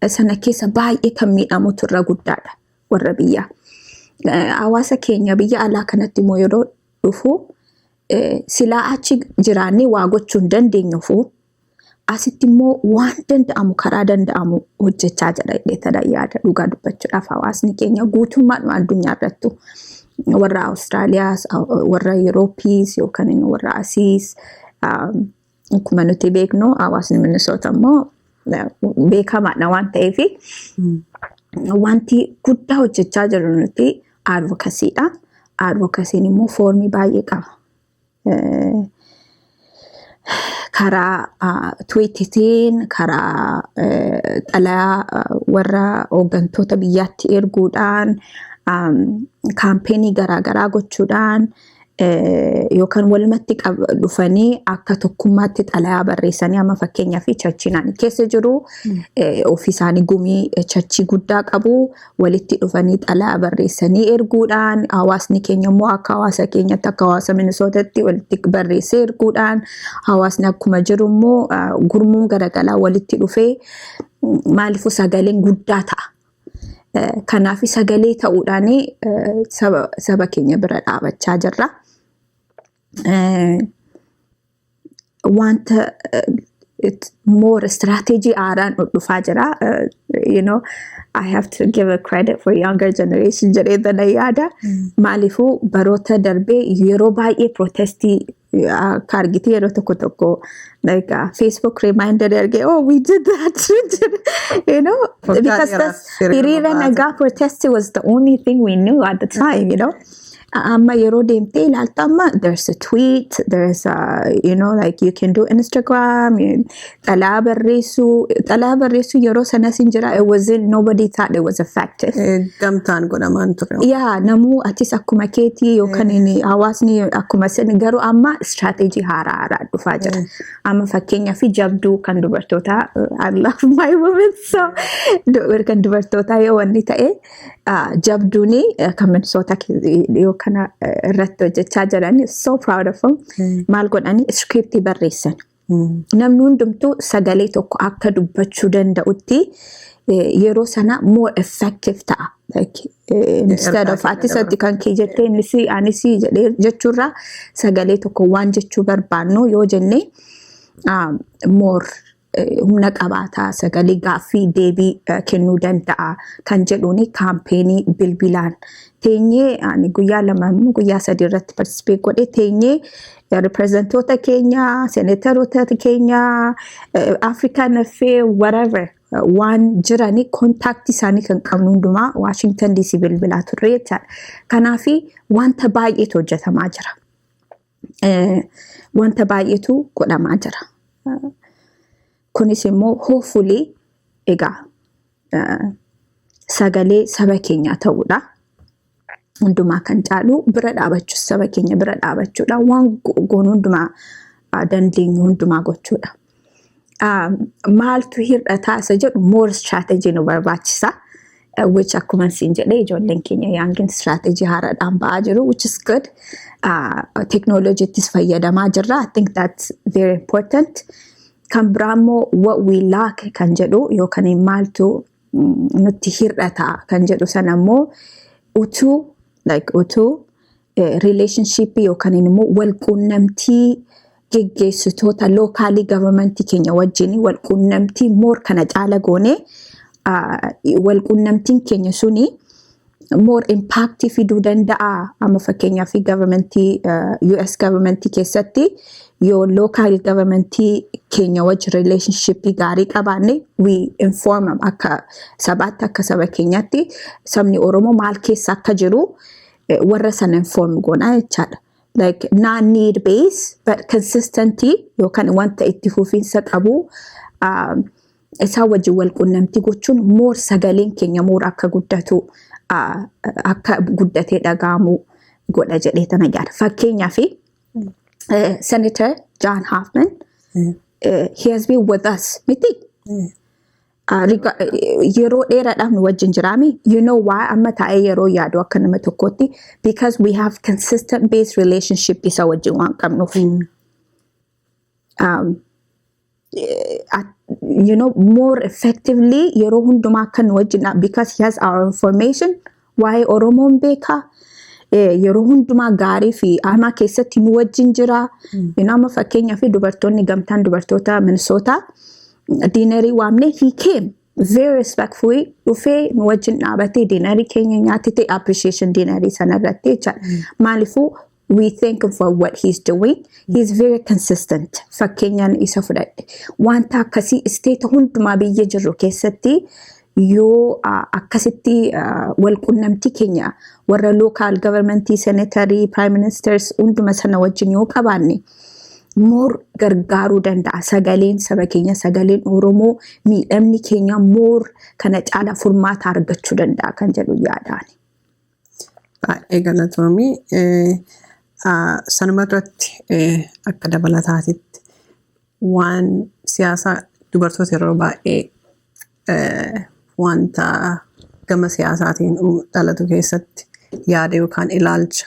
Sana keessa baay'ee kan miidhamutu irra guddaadha warra biyyaa. Hawaasa keenya biyya alaa kanatti immoo yeroo dhufu silaa achi jiraannee waa gochuu hin dandeenyufu asitti immoo waan danda'amu karaa danda'amu hojjechaa jira jedhee tana yaada. Dhugaa dubbachuudhaaf hawaasni keenya guutummaadhuma addunyaa irrattu warra Awustiraaliyaas, warra Yuroopiis yookaan inni warra Asiis, akkuma nuti beeknu hawaasni Minisoota immoo beekamaadha waan ta'eef wanti guddaa hojjechaa jiru nuti advocacydha. Advocacyn immoo formii baay'ee qaba. Karaa tweetitiin, karaa xalayaa warra hooggantoota biyyaatti erguudhaan, campaignii garaagaraa gochuudhaan yookaan walumatti dhufanii akka tokkummaatti xalayaa barreessanii. Amma fakkeenyaaf churchiin ani keessa jiru ofii isaanii gumii churchii guddaa qabu, walitti dhufanii xalayaa barreessanii erguudhaan, hawaasni keenya immoo akka hawaasa keenyatti, akka hawaasa Minisootatti walitti barreessee erguudhaan, hawaasni akkuma jiru immoo gurmuun garaagaraa walitti dhufee maaliifuu sagaleen guddaa ta'a. Kanaaf sagalee ta'uudhaan saba keenya bira dhaabachaa jirra. Wanta more strategy haaraan dhufaa jira. I have to give a credit for younger generation jedhee tana yaada. Maaliifuu baroota darbee yeroo baay'ee protestii akka argite yeroo tokko tokko like Facebook reminder ergee, "Oh, we did that," because that's hiriira nagaa. Protest was the only thing we knew at the time. Amma yeroo deemtee ilaaltu amma there's a tweet, there's a like you can do Instagram, xalayaa barreessuu yeroo sanas hin jira. It wasn't, nobody thought it was effective. Gamtaan godhamaan ture. Yaa, namuu atis akkuma keetii yookaan inni hawaasni akkuma sin, garuu amma strategy haaraa haaraa dhufaa jira. Amma fakkeenyaa fi jabduu kan dubartootaa, I love my women, so kan dubartootaa yoo wanni ta'e jabduuni kan Minnesota yoo kana irratti hojjechaa jiran, so proud of them. Maal godhani? Scriptii barreessan. Namni hundumtuu sagalee tokko akka dubbachuu danda'utti yeroo sana more effective ta'a. Like, instead of atis ati kan kee jettee innis anis jedhee jechuurraa sagalee tokko waan jechuu barbaannu yoo jenne more humna qabaataa, sagalee gaaffii deebii kennuu danda'a kan jedhuuni campaignii bilbilaan teenyee ani guyyaa 2 immoo guyyaa 3 irratti participate godhee teenyee representoota keenya, senatoroota keenya, African Affair, whatever waan jirani contactii isaanii kan qabnu hundumaa Washington DC bilbilaa turre jechaadha. Kanaafi wanta baay'eetu hojjetamaa jira. Wanta baay'eetu godhamaa jira. Kunis immoo hopefully egaa sagalee saba keenyaa ta'uudha. Hundumaa kan caalu bira dhaabachuu, saba keenya bira dhaabachuudha. Waan goonu hundumaa dandeenyu hundumaa gochuudha. Maaltu hir'ataa isa jedhu more strategy nu barbaachisa. Which akkuma siin jedhee ijoolleen keenya youngin strategy haaraadhaan ba'aa jiru, which is good. Teknooloojiittis fayyadamaa jirra. I think that's very important. Kan biraa immoo what we lack kan jedhu yookaan maaltu nutti hir'ata kan jedhu sana immoo utuu like utuu relationship yookaan immoo walquunnamtii geggeessitoota localii governmentii keenya wajjin walquunnamtii more kana caala goonee walquunnamtiin keenya suni More impact fiduu danda'a. Amma fakkeenyaaf governmentii, US governmentii keessatti yoo local governmentii keenya wajji relationship gaarii qabaanne, we inform them akka sabaatti, akka saba keenyaatti sabni Oromoo maal keessa akka jiru warra sana inform goonaa jechaadha. Like not need base but consistently yookaan wanta itti fufiinsa qabu isaa wajjin wal qunnamtii gochuun more sagaleen keenya more akka guddatu, akka guddatee dhaga'amu godha jedhee tana yaada. Fakkeenyaaf Senator John Hoffman, he has been with us miti. Yeroo dheeraadhaaf nu wajjin jiraami. You know why? Amma taa'ee yeroo yaadu akka nama tokkootti, because we have consistent base relationship isa wajjin waan qabnuuf. More effectively yeroo hundumaa akka nu wajjin, because he has our information, waa'ee Oromoon beekaa. Yeroo hundumaa gaarii fi hamaa keessatti nu wajjin jira. Amma fakkeenyaaf dubartoonni, gamtaan dubartoota Minnesota dinnerii waamne, he came very respectfully, dhufee nu wajjin dhaabatee dinnerii keenya nyaatite, appreciation dinnerii sanarratti jechaadha. Maaliifuu we thank him for what he's doing. He's very consistent. Fakkeenyaan isa fudhadhe. Wanta akkasii state hundumaa biyya jirru keessatti yoo akkasitti wal qunnamtii keenya warra local governmentii, senatorii, prime ministers hunduma sana wajjin yoo qabaanne more gargaaruu danda'a. Sagaleen saba keenya, sagaleen Oromoo, miidhamni keenya more kana caala furmaata argachuu danda'a kan jedhu yaadaan. Baay'ee galatoomii. Sanuma irratti akka dabalataatitti waan siyaasaa dubartoota yeroo baay'ee wanta gama siyaasaatiin dhalatu keessatti yaada yookaan ilaalcha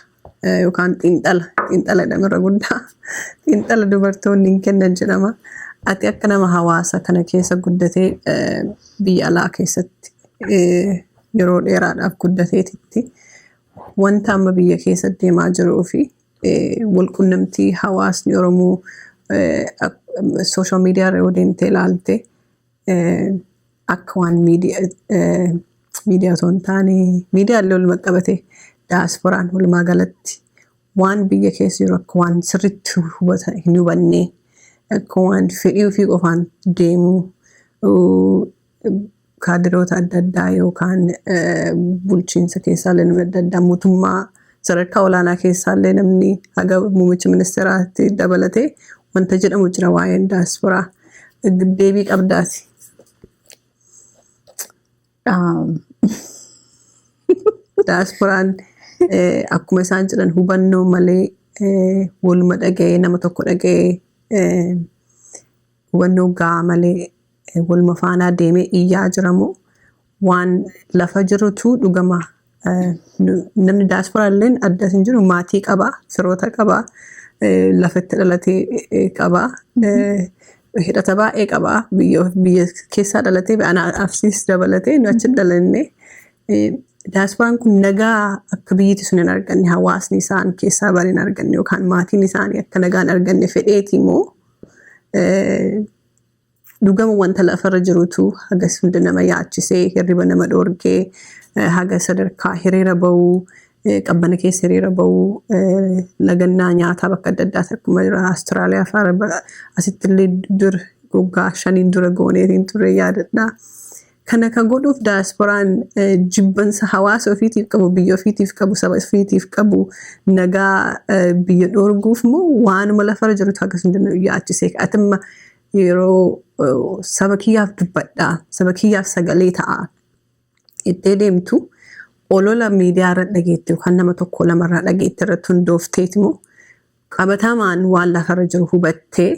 yookaan xiinxala jedhama, irra guddaa xiinxala dubartoonni hin kennan jedhama. Ati akka nama hawaasa kana keessa guddatee, biyya alaa keessatti yeroo dheeraadhaaf guddateetitti, wanta amma biyya keessa deemaa jiruu fi walqunnamtii hawaasni Oromoo social media irra yoo deemtee ilaalte, akka waan miidiyaa osoo hin taane, miidiyaa illee walumaa qabate, daasporaan walumaa galatti waan biyya keessa jiru akka waan sirriitti hin hubanne, akka waan fedhii ofii qofaan deemuu, kaadiroota adda addaa yookaan bulchiinsa keessaallee namni adda addaa, mootummaa sadarkaa olaanaa keessaallee namni haga muummicha ministeeraatti dabalatee wanta jedhamu jira waa'een daasporaa. Deebii qabdaati. Daasporaan akkuma isaan jedhan hubannoo malee waluma dhaga'ee, nama tokko dhaga'ee, hubannoo gahaa malee waluma faanaa deemee iyyaa jiramu, waan lafa jirutu dhugama. Namni daasporaa illee adda hin jiru, maatii qaba, firoota qaba, lafa itti dhalatee qaba. Hidhata baay'ee qaba. Biyya keessaa dhalatee anaafis dabalatee nu achi dhalanne. Daasporaan kun nagaa akka biyyatti sun hin arganne, hawaasni isaan keessaa bare hin arganne yookaan maatiin isaanii akka nagaa hin arganne fedheeti moo dhugama wanta lafarra jirutu hagas hunda nama yaachisee, hirriba nama dhoorgee, haga sadarkaa hiriira bahuu, qabbana keessa hiriira bahuu, lagannaa nyaataa bakka adda addaatti akkuma jira Awustiraaliyaa fa'aa asitti illee dur waggaa 5n dura gooneetiin ture yaadadha. Kana kan godhuuf daasporaan jibbansa hawaasa ofiitiif qabu, biyya ofiitiif qabu, saba ofiitiif qabu, nagaa biyya dhoorguuf moo waanuma lafarra jirutu hagas hunda yaachisee? Atimma yeroo saba kiyyaaf dubbadhaa, saba kiyyaaf sagalee ta'a ittee deemtu, olola miidiyaa irra dhageette yookaan nama tokko lamarraa dhageette irratti hundoofteeti moo qabatamaan waan lafarra jiru hubattee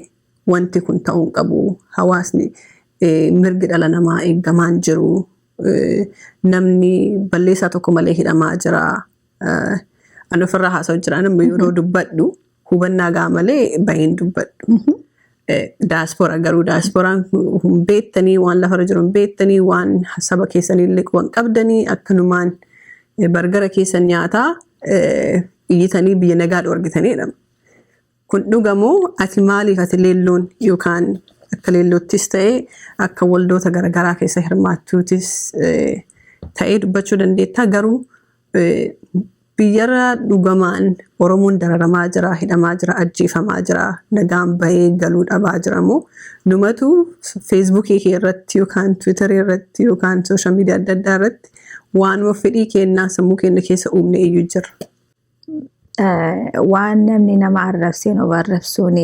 wanti kun ta'uu hin qabu, hawaasni mirgi dhala namaa eegamaan jiru, namni balleessaa tokko malee hidhamaa jira? Ani ofirraa haasa'u jira, nama yeroo dubbadhu hubannaa gaa malee baheen dubbadhu. Daaspora garuu daasporaan hin beektanii, waan lafarra jiru hin beektanii, waan saba keessanii quban qabdanii, akkanumaan bargara keessan nyaataa iyyitanii biyya nagaa dhoorgitanii jedhama. Kun dhugamoo ati maaliif ati leelloon yookaan akka leelloottis ta'ee akka waldoota garaagaraa keessa hirmaattuutis ta'ee dubbachuu dandeettaa, garuu Biyyarra dhugamaan Oromoon dararamaa jira, hidhamaa jira, ajjeefamaa jira, nagaan bahee galuu dhabaa jira moo numatu Facebookii kee irratti yookaan Twitterii irratti yookaan social media adda addaa irratti waanuma fedhii kennaa sammuu keenya keessa uumne iyyuu jira? Waan namni nama arrabseen of arrabsuun,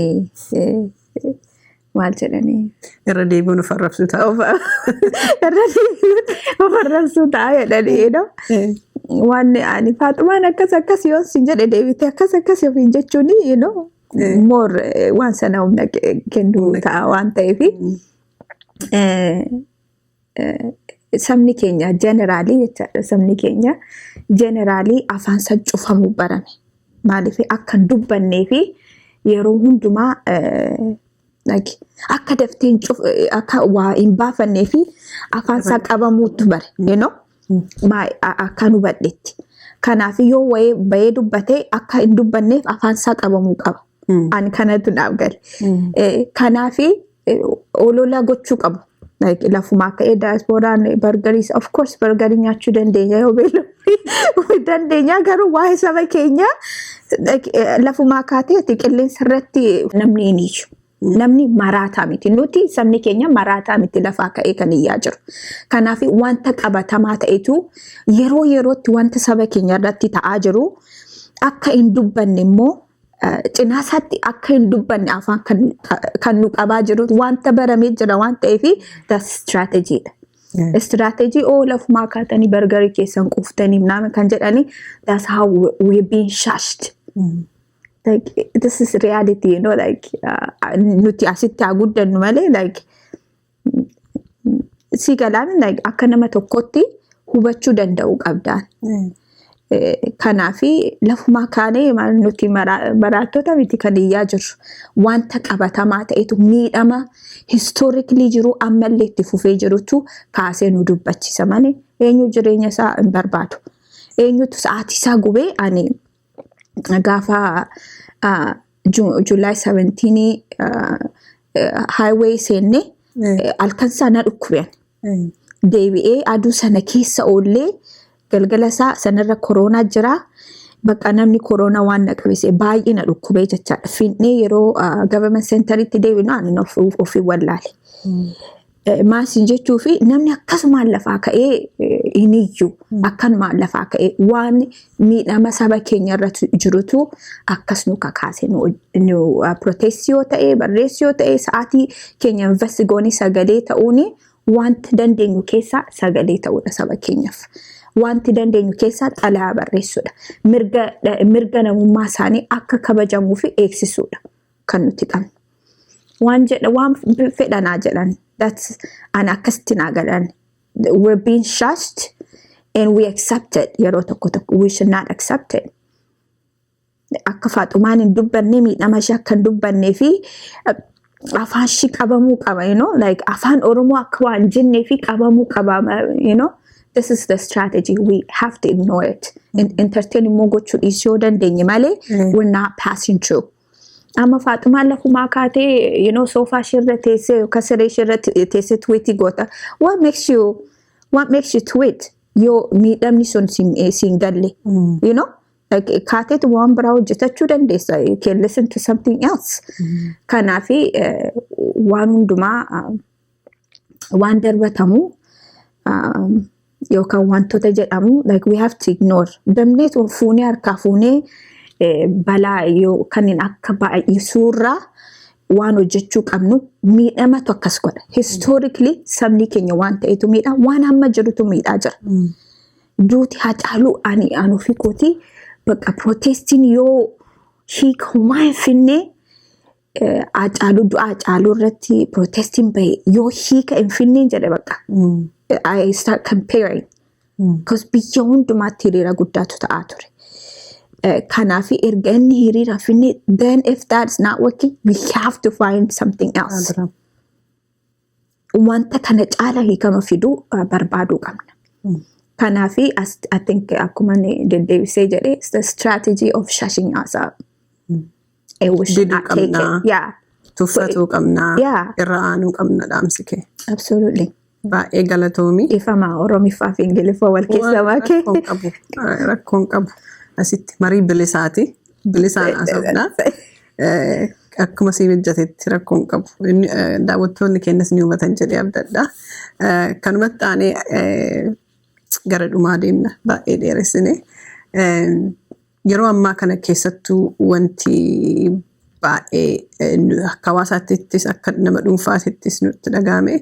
maal jedhanii? Irra deebiin of arrabsuu ta'a. Irra deebiin of arrabsuu ta'a jedhanii. Waan ani Faaxumaan akkas akkas yoo sin jedhe, deebitee akkas akkas ofiin jechuun more waan sana humna kennuu ta'a waan ta'eef, sabni keenya generally jechaadha, sabni keenya generally afaan isaa cufamuu barame. Maaliif akka hin dubbannee fi yeroo hundumaa akka daftee akka waa hin baafannee fi afaan isaa qabamuutu bare akka nu hubadhetti. Kanaaf yoo wayii bahee dubbatee akka hin dubbanneef afaan isaa qabamuu qaba. Ani kanatu naaf gale. Kanaaf olola gochuu qabu. Lafumaa ka'ee diasporaan burgerii, of course burgerii nyaachuu dandeenya, yoo beelofne dandeenya, garuu waa'ee saba keenyaa lafumaa kaatee ati qilleensa irratti namni hin iyyu. Namni maraataa miti. Nuti sabni keenya maraataa miti lafaa ka'ee kan iyyaa jiru. Kanaaf wanta qabatamaa ta'etu yeroo yerootti wanta saba keenya irratti ta'aa jiru akka hin dubbanne immoo cinaa isaatti akka hin dubbanne afaan kan nu qabaa jiru wanta baramee jira waan ta'eef, that's strategy dha. Strategy oo lafumaa kaatanii burgerii keessan quuftanii nama kan jedhanii, that's how we're being shushed. Like, this is reality, like nuti asitti haa guddannu malee, like si galaan, like akka nama tokkotti hubachuu danda'uu qabdaan. Kanaafi lafumaa kaanee nuti maraattota miti kan iyyaa jirru. Wanta qabatamaa ta'etu miidhama historically jiru ammallee itti fufee jirutu kaasee nu dubbachisa malee eenyu jireenya isaa hin barbaadu. Eenyutu sa'aatii isaa gubee? Ani gaafa July 17 highway seenne halkan isaa na dhukkubeen. Deebi'ee aduu sana keessa oollee galgala isaa sanarra koronaa jira. Bakka namni koronaa waan na qabise baay'ee na dhukkubee jechaadha. Finnee yeroo government centeritti deebinu ani ofii wallaale. Maasiin jechuu fi namni akkasumaan lafaa ka'ee hin iyyu. Akkanumaan lafaa ka'ee waan miidhama saba keenya irratti jirutu akkas nu kakaase, nu protestii yoo ta'e, barreessi yoo ta'e, sa'aatii keenya invest goonee sagalee ta'uuni wanti dandeenyu keessaa sagalee ta'uudha saba keenyaaf. Wanti dandeenyu keessaa xalayaa barreessuudha. Mirga namummaa isaanii akka kabajamuu fi eegsisuudha kan nuti qabnu. Waan jedha waan fedhanaa jedhan, that's ani akkasitti naa galan. We're being shushed and we accept it. Yeroo tokko tokko we should not accept it. Akka Faaxumaan hin dubbanne, miidhama ishee akka hin dubbannee fi afaan ishii qabamuu qaba, like afaan Oromoo akka waan jennee fi qabamuu qaba. This is the strategy. We have to ignore it. Entertain immoo gochuu dhiisuu yoo dandeenye malee we're not passing through. Amma Faaxumaan lafumaa kaatee soofaa ishee teessee yookaan siree ishee teessee tweetii goota. What makes you tweet yoo miidhamni sun siin galle? Like, kaateetu waan biraa hojjetachuu dandeessa. You can listen to something else. Kanaafi waan hundumaa waan darbatamu yookaan wantoota jedhamu, like, we have to ignore. Damnee fuunee harkaa fuunee balaa yoo kanneen akka baay'isuurraa waan hojjechuu qabnu miidhamatu akkas godha. Historically sabni keenya waan ta'etu miidha, waan amma jirutu miidhaa jira. Duuti Hacaaluu ani anu ofii kootii bakka protestiin yoo hiika homaa hin finne, Hacaaluu, du'a Hacaaluu irratti protestiin bahe yoo hiika hin finne jedhe bakka. I start comparing. Because biyya hundumaatti hiriira guddaatu ta'aa ture. Kanaaf erga inni hiriira finne, then if that's not working, we have to find something else. Wanta kana caala hiikama fiduu barbaaduu qabna. Kanaaf I think akkuma inni deddeebisee jedhe, it's the strategy of shushing us up. And we should Diduu not take qabnaa. it. Yeah. Tuffatuu qabnaa. Yeah. Irra aanuu qabna dhaamsi kee. Absolutely. Baay'ee galatoomi. Ifama Oromiffaa fi Ingiliffaa wal keessa makee. Rakkoon qabu. Rakkoon qabu. Asitti marii bilisaati. Bilisaan haasofna. Akkuma sii mijatetti rakkoon qabu. Daawwattoonni keenyas ni hubatan jedhee abdadha. Kanumatti aanee gara dhumaa deemna. Baay'ee dheeressine. Yeroo ammaa kana keessattuu wanti baay'ee akka hawaasaattis akka nama dhuunfaatittis nutti dhagahame,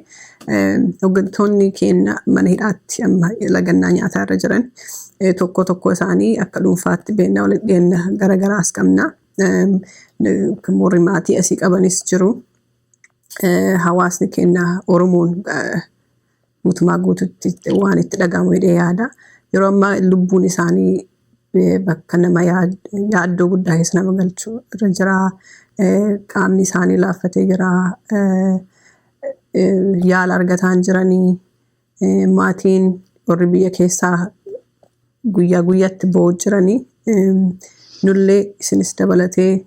hooggantoonni keenya mana hidhaatti amma lagannaa nyaataa irra jiran tokko tokko isaanii akka dhuunfaatti beekna, walitti dhiyeenya garaagaraas qabna. Warri maatii asii qabanis jiru. Hawaasni keenya Oromoon guutumaa guututti waan itti dhagahamu jedhee yaada. Yeroo ammaa lubbuun isaanii bakka nama yaaddoo guddaa keessa nama galchu irra jira. Qaamni isaanii laaffatee jira. Yaala argataa hin jiranii. Maatiin warri biyya keessaa guyyaa guyyaatti bo'oo jiranii. Nullee isinis dabalatee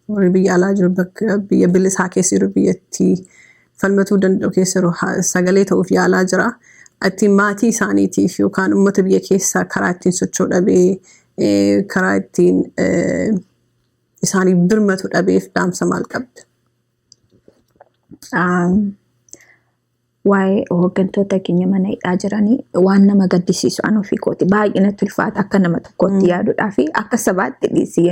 warri biyya alaa jiru, bakka biyya bilisaa keessa jiru, biyyattii falmatuu danda'u keessa jiru sagalee ta'uuf yaalaa jira. Ati maatii isaaniitiif yookaan uummata biyya keessaa karaa ittiin socho'u dhabee, karaa ittiin isaaniif birmatu dhabeef dhaamsa maal qabda? Waa'ee hooggantoota keenya mana hidhaa jiranii waan nama gaddisiisu, an ofii kooti baay'ee natti ulfaata akka nama tokkootti yaaduudhaa fi akka sabaatti dhiisi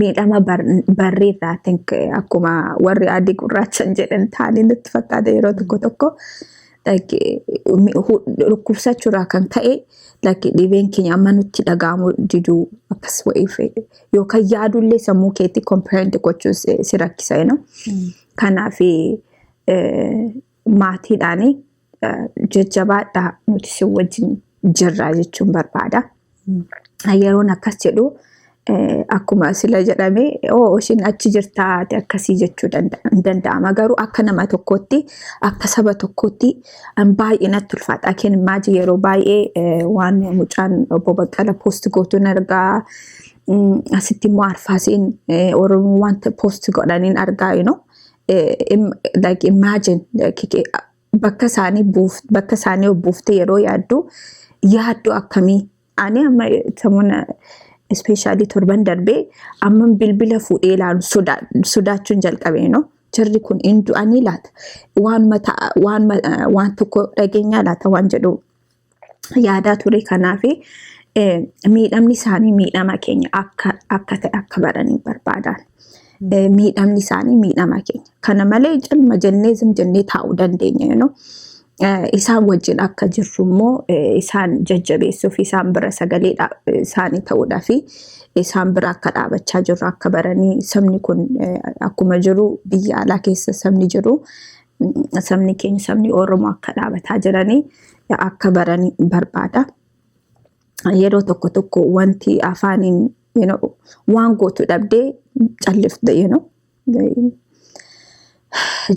miidhama barreerraa. Think akkuma warri adii gurraachan jedhan taanii natti fakkaata. Yeroo tokko tokko dhukkubsachuurraa kan ka'e like dhibeen keenya amma nutti dhaga'amu diduu akkas wayii yookaan yaadullee sammuu keetti comprehend gochuu si rakkisa. Kanaaf maatiidhaan jajjabaadhaa, nuti si wajjin jirra jechuun barbaada. Yeroon akkas jedhu akkuma sila jedhame, oo ishiin achi jirtaa ati akkasii jechuu hin danda'ama. Garuu akka nama tokkootti, akka saba tokkootti baay'ee natti ulfaata. Can imagine, yeroo baay'ee waan mucaan obbo Baqqala post gootuun argaa. Asitti immoo Arfaasiin Oromoo wanta post godhaniin argaa. Like imagine bakka isaanii buuftee yeroo yaaddu, yaaddu akkamii. Ani amma sammuna especially torban darbee amma bilbila fuudhee ilaalu sodaachuun jalqabe no. Jarri kun hin du'anii laata, waan waan tokko dhageenyaa laata waan jedhu yaadaa ture. Kanaaf miidhamni isaanii miidhama keenya akka ta'e akka baranii barbaadan. Miidhamni isaanii miidhama keenya. Kana malee calma jennee zim jennee taa'uu dandeenya. Isaan wajjin akka jirru immoo isaan jajjabeessuuf, isaan bira sagalee isaanii ta'uudhaa fi isaan bira akka dhaabachaa jirru akka baranii, sabni kun akkuma jiru biyya alaa keessa sabni jiru, sabni keenya, sabni Oromoo akka dhaabataa jiranii akka baranii barbaada. Yeroo tokko tokko wanti afaaniin waan gootu dhabdee callifta.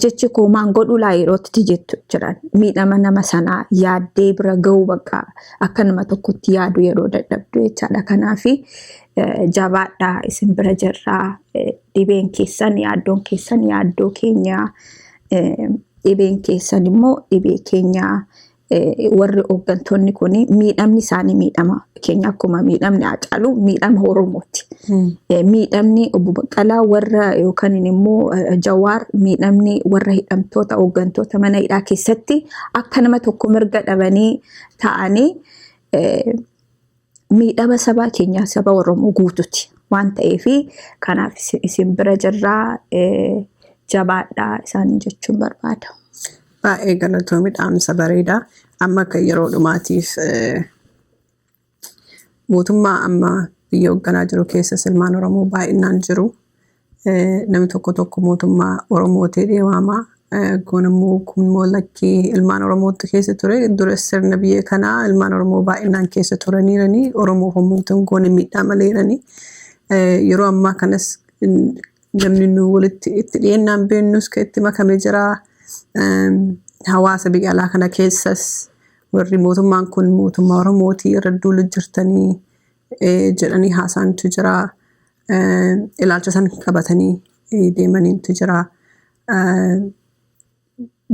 Jechi koo maan godhu laa yerootti jettu jiran, miidhama nama sanaa yaaddee bira ga'uu bakka akka nama tokkotti yaadu yeroo dadhabdu jechaadha. Kanaaf jabaadhaa, isin bira jirraa, dhibeen keessan, yaaddoon keessan yaaddoo keenyaa, dhibeen keessan immoo dhibee keenyaa. Warri hooggantoonni kun miidhamni isaanii miidhama keenya, akkuma miidhamni Haacaaluu miidhama Oromooti. Miidhamni obbo Baqqalaa warra yookaan immoo Jawaar, miidhamni warra hidhamtoota hooggantoota mana hidhaa keessatti akka nama tokko mirga dhabanii ta'anii miidhama saba keenya, saba Oromoo guututi waan ta'eef, kanaaf isin bira jirraa, jabaadhaa isaanii jechuun barbaada. Baay'ee galatoomi, dhaamsa bareedaa. Amma akka yeroo dhumaatiif mootummaa amma biyya hoogganaa jiru keessa ilmaan Oromoo baay'inaan jiru. Namni tokko tokko mootummaa Oromoo ta'ee waama. Kun immoo lakkii, ilmaan Oromootu keessa ture. Dura sirna biyya kanaa ilmaan Oromoo baay'inaan keessa turaniiranii Oromoo homuutu goone miidhaa maleeranii. Yeroo ammaa kanas namni nu walitti itti dhiyeennaan beennus kan itti makame jira. Hawaasa biyya alaa kana keessas warri mootummaan kun mootummaa Oromootii irra duulu jirtanii jedhanii haasaantu jira. Ilaalcha san qabatanii deemaniitu jira.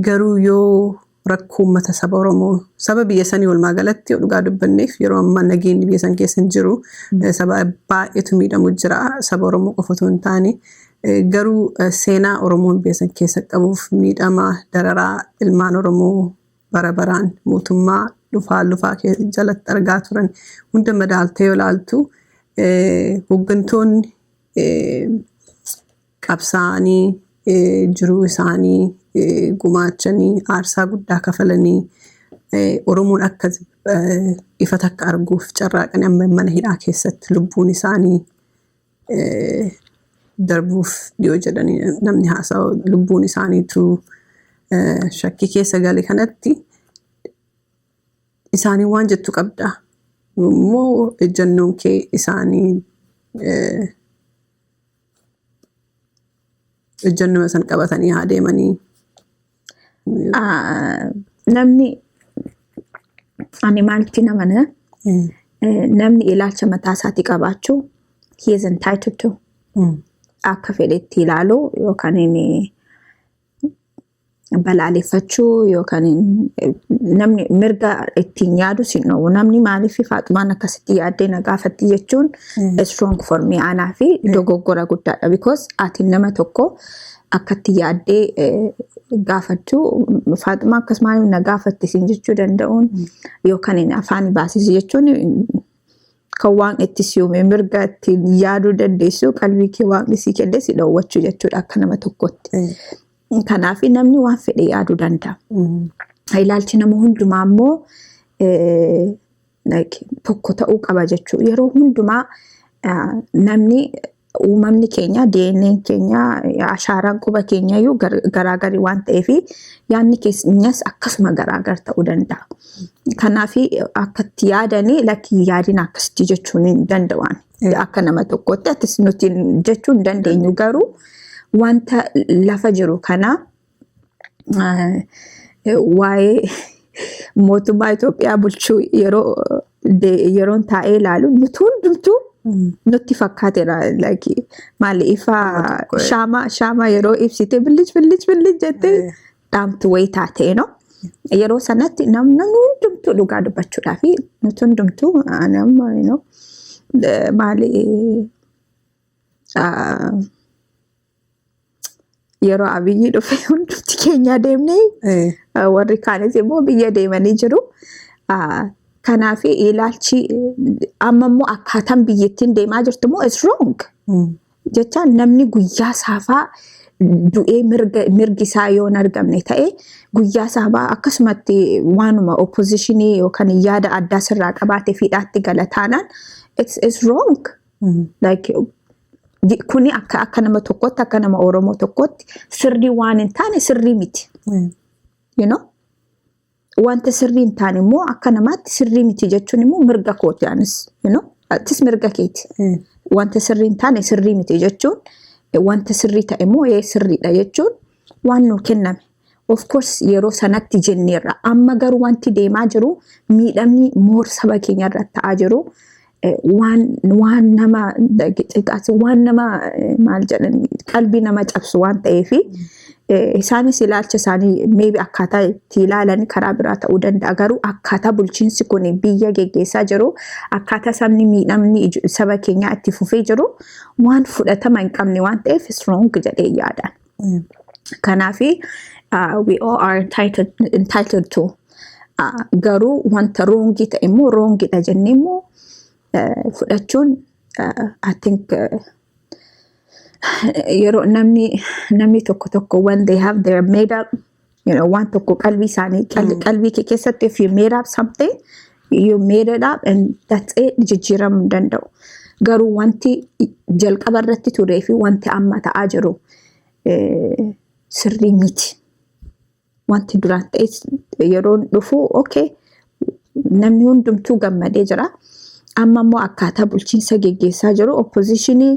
Garuu yoo rakkoo uummata saba Oromoo, saba biyya sanii walumaa galatti yoo dhugaa dubbanneef, yeroo ammaa nageenyi biyya san keessa hin jiru. Saba baay'eetu miidhamu jira, saba Oromoo qofa otoo hin taane. Garuu seenaa Oromoon biyya san keessa qabuuf, miidhama dararaa ilmaan Oromoo bara baraan mootummaa dhufaa lufaa jalatti argaa turan hunda madaaltee yoo ilaaltu, hooggantoonni qabsaa'anii, jiruu isaanii gumaachanii, aarsaa guddaa kafalanii, Oromoon akka ifa takka arguuf carraaqanii, amma mana hidhaa keessatti lubbuun isaanii darbuuf dhiyoo jedhanii namni haasa'u, lubbuun isaaniitu shakkii keessa gale kanatti, isaanii waan jettu qabda. Immoo ejjennoon kee isaanii ejjennoo san qabatanii haa deemanii? Namni ani maalitti namana, namni ilaalcha mataa isaatii qabaachuu he is entitled to akka fedhetti ilaalu yookaan inni balaaleffachuu yookaan namni mirga ittiin yaadu sin dhoowwu. Namni maaliif Faaxumaan akkasitti yaaddee na gaafatti jechuun is wrong for me, anaa fi dogoggora guddaadha. Because ati nama tokko akkatti yaaddee gaafachuu, Faaxumaa akkas maaliif na gaafatti sin jechuu danda'uun yookaan inni afaan baasisi jechuun, kan waan itti si uume mirga ittiin yaaduu dandeessu, qalbii kee waaqni sii kenne si dhoowwachuu jechuudha akka nama tokkotti. Kanaaf namni waan fedhe yaaduu danda'a. Ilaalchi nama hundumaa immoo tokko ta'uu qaba jechuudha. Yeroo hundumaa namni uumamni keenya, DNA keenya, ashaaraan quba keenya iyyuu garaagarii waan ta'eef, yaadni keenyas akkasuma garaagar ta'uu danda'a. Kanaaf akkatti yaadanii lakki yaadin akkasitti jechuun hin danda'an. Akka nama tokkotti atis nuti jechuu hin dandeenyu, garuu wanta lafa jiru kana, waa'ee mootummaa Itoophiyaa bulchuu yeroo yeroon taa'ee ilaalu, nuti hundumtuu nutti fakkaateera. Like, maali, ifa shaama yeroo ibsite billic billic billic jettee dhaamtu wayii taatee, no? Yeroo sanatti namni hundumtuu, dhugaa dubbachuudhaa fi nuti hundumtuu nama maali, yeroo Abiyyi dhufe hundumti keenya deemnee, warri kaanis immoo biyya deemanii jiru. Kanaaf ilaalchi amma immoo akkaataan biyyattiin deemaa jirtu immoo is wrong. Jechaan namni guyyaa saafaa du'ee mirgi isaa yoo hin argamne ta'e, guyyaa saafaa akkasumatti waanuma oppositionii yookaan yaada addaa sirraa qabaate fiidhaatti gala taanaan, it's wrong. Like, kuni akka nama tokkotti, akka nama Oromoo tokkotti, sirrii waan hin taane, sirrii miti. You know? Wanta sirrii hin taane immoo akka namaatti sirrii miti jechuun immoo mirga kooti anis. You know? Atis mirga keeti. Wanta sirrii hin taane sirrii miti jechuun, wanta sirrii ta'e immoo ee sirriidha jechuun waan nuu kenname. Of course yeroo sanatti jenneerra. Amma garuu wanti deemaa jiru, miidhamni moor saba keenya irratti ta'aa jiru, waan nama waan nama maal jedhan, qalbii nama cabsu waan ta'eefi, isaanis ilaalcha isaanii maybe akkaataa itti ilaalan karaa biraa ta'uu danda'a, garuu akkaataa bulchiinsi kun biyya geggeessaa jiru, akkaataa sabni miidhamni saba keenyaa itti fufee jiru, waan fudhatama hin qabne waan ta'eef strong jedhee yaadaan. Kanaafi we all are entitled to, garuu wanta wrongii ta'e immoo wrongiidha jennee immoo fudhachuun, I think yeroo namni tokko tokko when they have their made up waan tokko qalbii isaanii, qalbii kee keessatti if you made up something, you made it up and that's it, jijjiiramuu hin danda'u. Garuu wanti jalqaba irratti turee fi wanti amma ta'aa jiru sirrii miti. Wanti duraan ta'e yeroo dhufu, okay, namni hundumtuu gammadee jira. Amma immoo akkaataa bulchiinsa geggeessaa jiru, oppositionii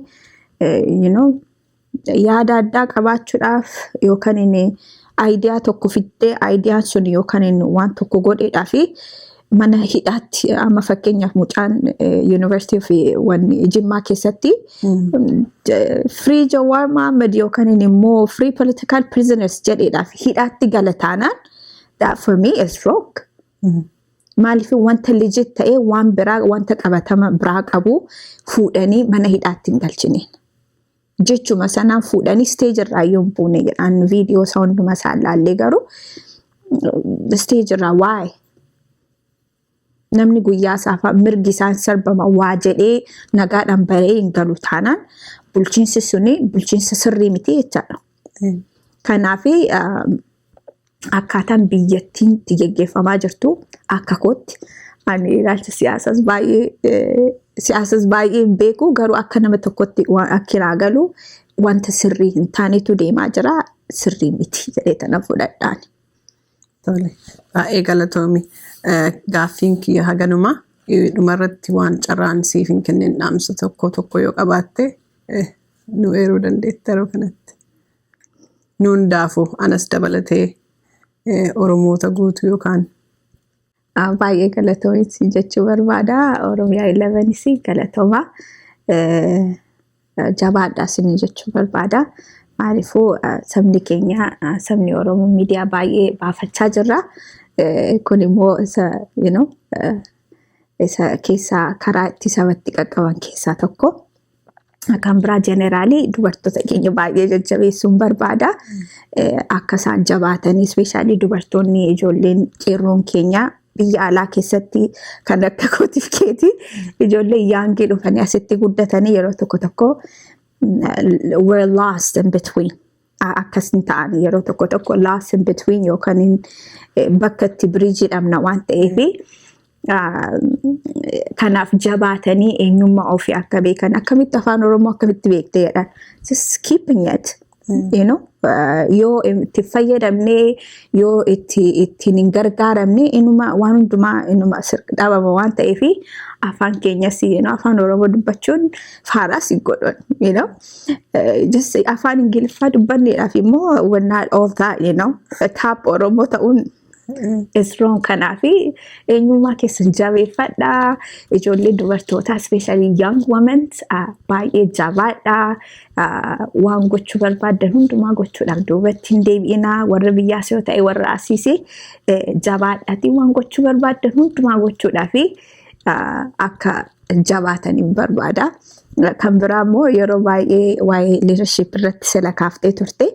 yaada addaa qabaachuudhaaf yookaan inni idea tokko fiddee ideaan sun yookaan inni waan tokko godheedhaa fi Mana hidhaatti amma fakkeenyaaf mucaan yuunivarsiitii fi wanni Jimmaa keessatti "Free Jawaar Mohammed" yookaan immoo "Free political prisoners" jedheedhaaf hidhaatti gala taanaan, that for me is wrong. Maaliif wanta legit ta'ee waan biraa, wanta qabatama biraa qabu fuudhanii mana hidhaatti hin galchineen. Jechuma sanaan fuudhanii stage irraa yoo hin buune jedhaan, viidiyoo isaa hunduma isaa ilaallee garuu stage irraa waa'ee namni guyyaa isaa mirgi isaan sarbama waa jedhee nagaadhaan baree hin galu taanaan, bulchiinsi suni bulchiinsa sirrii miti jechaadha. Kanaaf akkaataan biyyattiin itti geggeeffamaa jirtu akka kootti, ani ilaalcha siyaasas baay'ee hin beeku, garuu akka nama tokkotti waan akka irraa galu wanta sirrii hin taanetu deemaa jira, sirrii miti jedhee tana fudhadhaan. Tole, baay'ee galatoomi. Gaaffiin kiyya haganuma. Dhumarratti waan carraan siif hin kennin dhaamsa tokko tokko yoo qabaatte nu eeruu dandeetta yeroo kanatti. Nu hundaafuu, anas dabalatee, Oromoota guutuu yookaan. Baay'ee galatoomi jechuu barbaada. Oromiyaa 11s galatooma. Jabaadhaa isin jechuu barbaada. Maaliifuu sabni keenya, sabni Oromoo miidiyaa baay'ee baafachaa jirra. Kun immoo isa isa keessaa karaa itti sabatti qaqqaban keessaa tokko. Kan biraa generally dubartoota keenya baay'ee jajjabeessuun barbaada. Akka isaan jabaatanii, especially dubartoonni, ijoolleen qeerroon keenya biyya alaa keessatti kan akka kootiif keetii, ijoolleen young dhufanii asitti guddatanii yeroo tokko tokko we're lost in between. Akkas hin ta'an, yeroo tokko tokko lost in between yookaan bakka itti bridge dhabna waan ta'eefi, kanaaf jabaatanii eenyummaa ofii akka beekan, akkamitti afaan Oromoo akkamitti beekte jedhan, just keeping it. Yoo itti fayyadamnee, yoo itti ittiin hin gargaaramne, inuma waan hundumaa inuma dhabama waan ta'eefi, afaan keenyas afaan Oromoo dubbachuun faaraas hin godhan. Just afaan Ingiliffaa dubbanneedhaaf immoo we're not all that top Oromoo ta'uun is wrong. Kanaafi eenyummaa keessan jabeeffadhaa. Ijoollee dubartootaa, especially young women, baay'ee jabaadhaa. Waan gochuu barbaaddan hundumaa gochuudhaaf duubatti hin deebi'inaa. Warra biyyaas yoo ta'e, warra asiis, jabaadhaatii waan gochuu barbaaddan hundumaa gochuudhaaf akka jabaataniin barbaada. Kan biraa immoo yeroo baay'ee waa'ee leadership irratti sila kaaftee turte.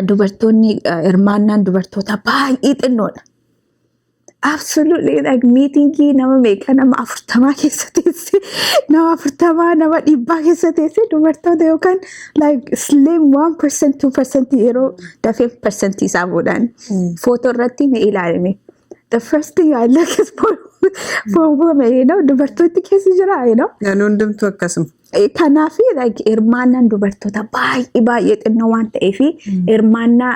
Dubartoonni, hirmaannaan dubartoota baay'ee xinnoodha. Absolutely, like meeting nama meeqa, nama 40 keessa teesse, nama 40, nama 100 keessa teesse, dubartoota yookaan like slim 1%, 2%, yeroo dafee percentii isaa fuudhan. Footoo irratti mee ilaalame. The first thing I look is for women, dubartooti keessa jira. Naan hundumtuu akkasuma. Kanaaf like hirmaannaan dubartoota baay'ee baay'ee xinnoo waan ta'eef, hirmaannaa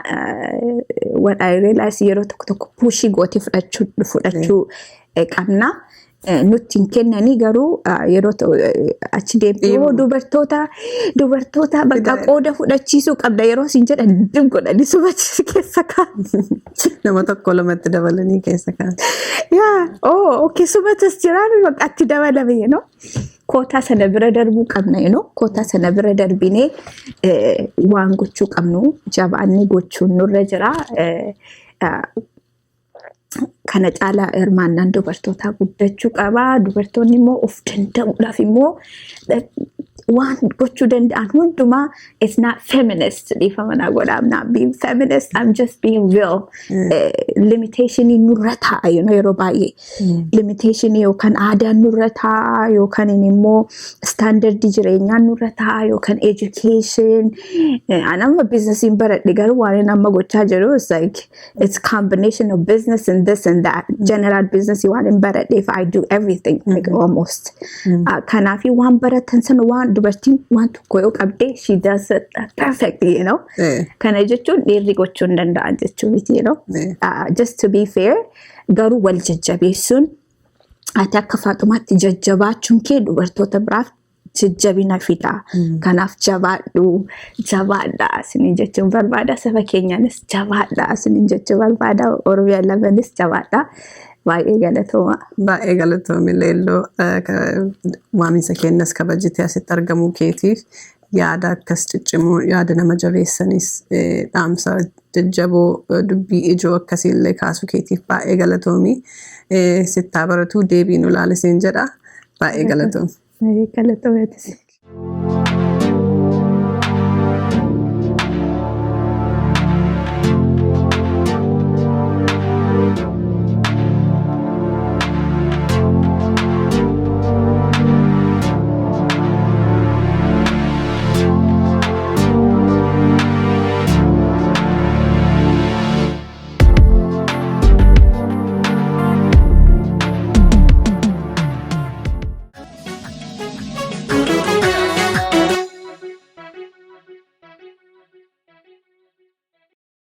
what I realize, yeroo tokko tokko push gootee fudhachuu qabna. Nutti hin kennanii, garuu yeroo achi deemtee dubartoota bakka qooda fudhachiisuu qabda yeroo isin jedhan, dim godhanii subachiisu keessa kaa'an. Nama tokko lamatti dabalanii keessa kaa'an. Yaa, oh okay, subatas jiraan bakka itti dabalame. Kootaa sana bira darbuu qabna. Kootaa sana bira darbinee waan gochuu qabnu jabaannee gochuun nurra jira. Kana caalaa hirmaannaan dubartootaa guddachuu qaba. Dubartoonni immoo of danda'uudhaaf immoo waan gochuu danda'an hundumaa, it's not feminist, dhiifama naa godha, I'm not being feminist, I'm just being real. Limitationii nurra taa'a yeroo baay'ee. Limitationii yookaan aadaan nurra taa'a, yookaan immoo standardii jireenyaa nurra taa'a, yookaan education. Ani amma businessiin baradhe, garuu waan inni amma gochaa jiru is like it's combination of business and this and that. General business waan hin baradheef I do everything, like almost. Kanaafi waan baratan sana, waan dubartiin waan tokko yoo qabde, she does it perfectly. Kana jechuun dhiirri gochuu hin danda'an jechuu miti. Just to be fair, garuu wal jajjabeessuun, ati akka Faaxumaatti jajjabaachuun kee dubartoota biraaf jajjabina fida. Kanaaf jabaadhu, jabaadhaa isiniin jechuun barbaada. Saba keenyaanis jabaadhaa isiniin jechuu barbaada. Oromiyaa 11s jabaadhaa. Baay'ee galatooma. Baay'ee galatoomi, Leelloo, waaminsa keenyas kabajitee asitti argamuu keetiif, yaada akkas ciccimoo, yaada nama jabeessanis, dhaamsa jajjaboo, dubbii ijoo akkasiillee kaasuu keetiif baay'ee galatoomi. Sittaa baratuu deebiin ulaalisiin jedha. Baay'ee galatoomi. Baay'ee galatoomi.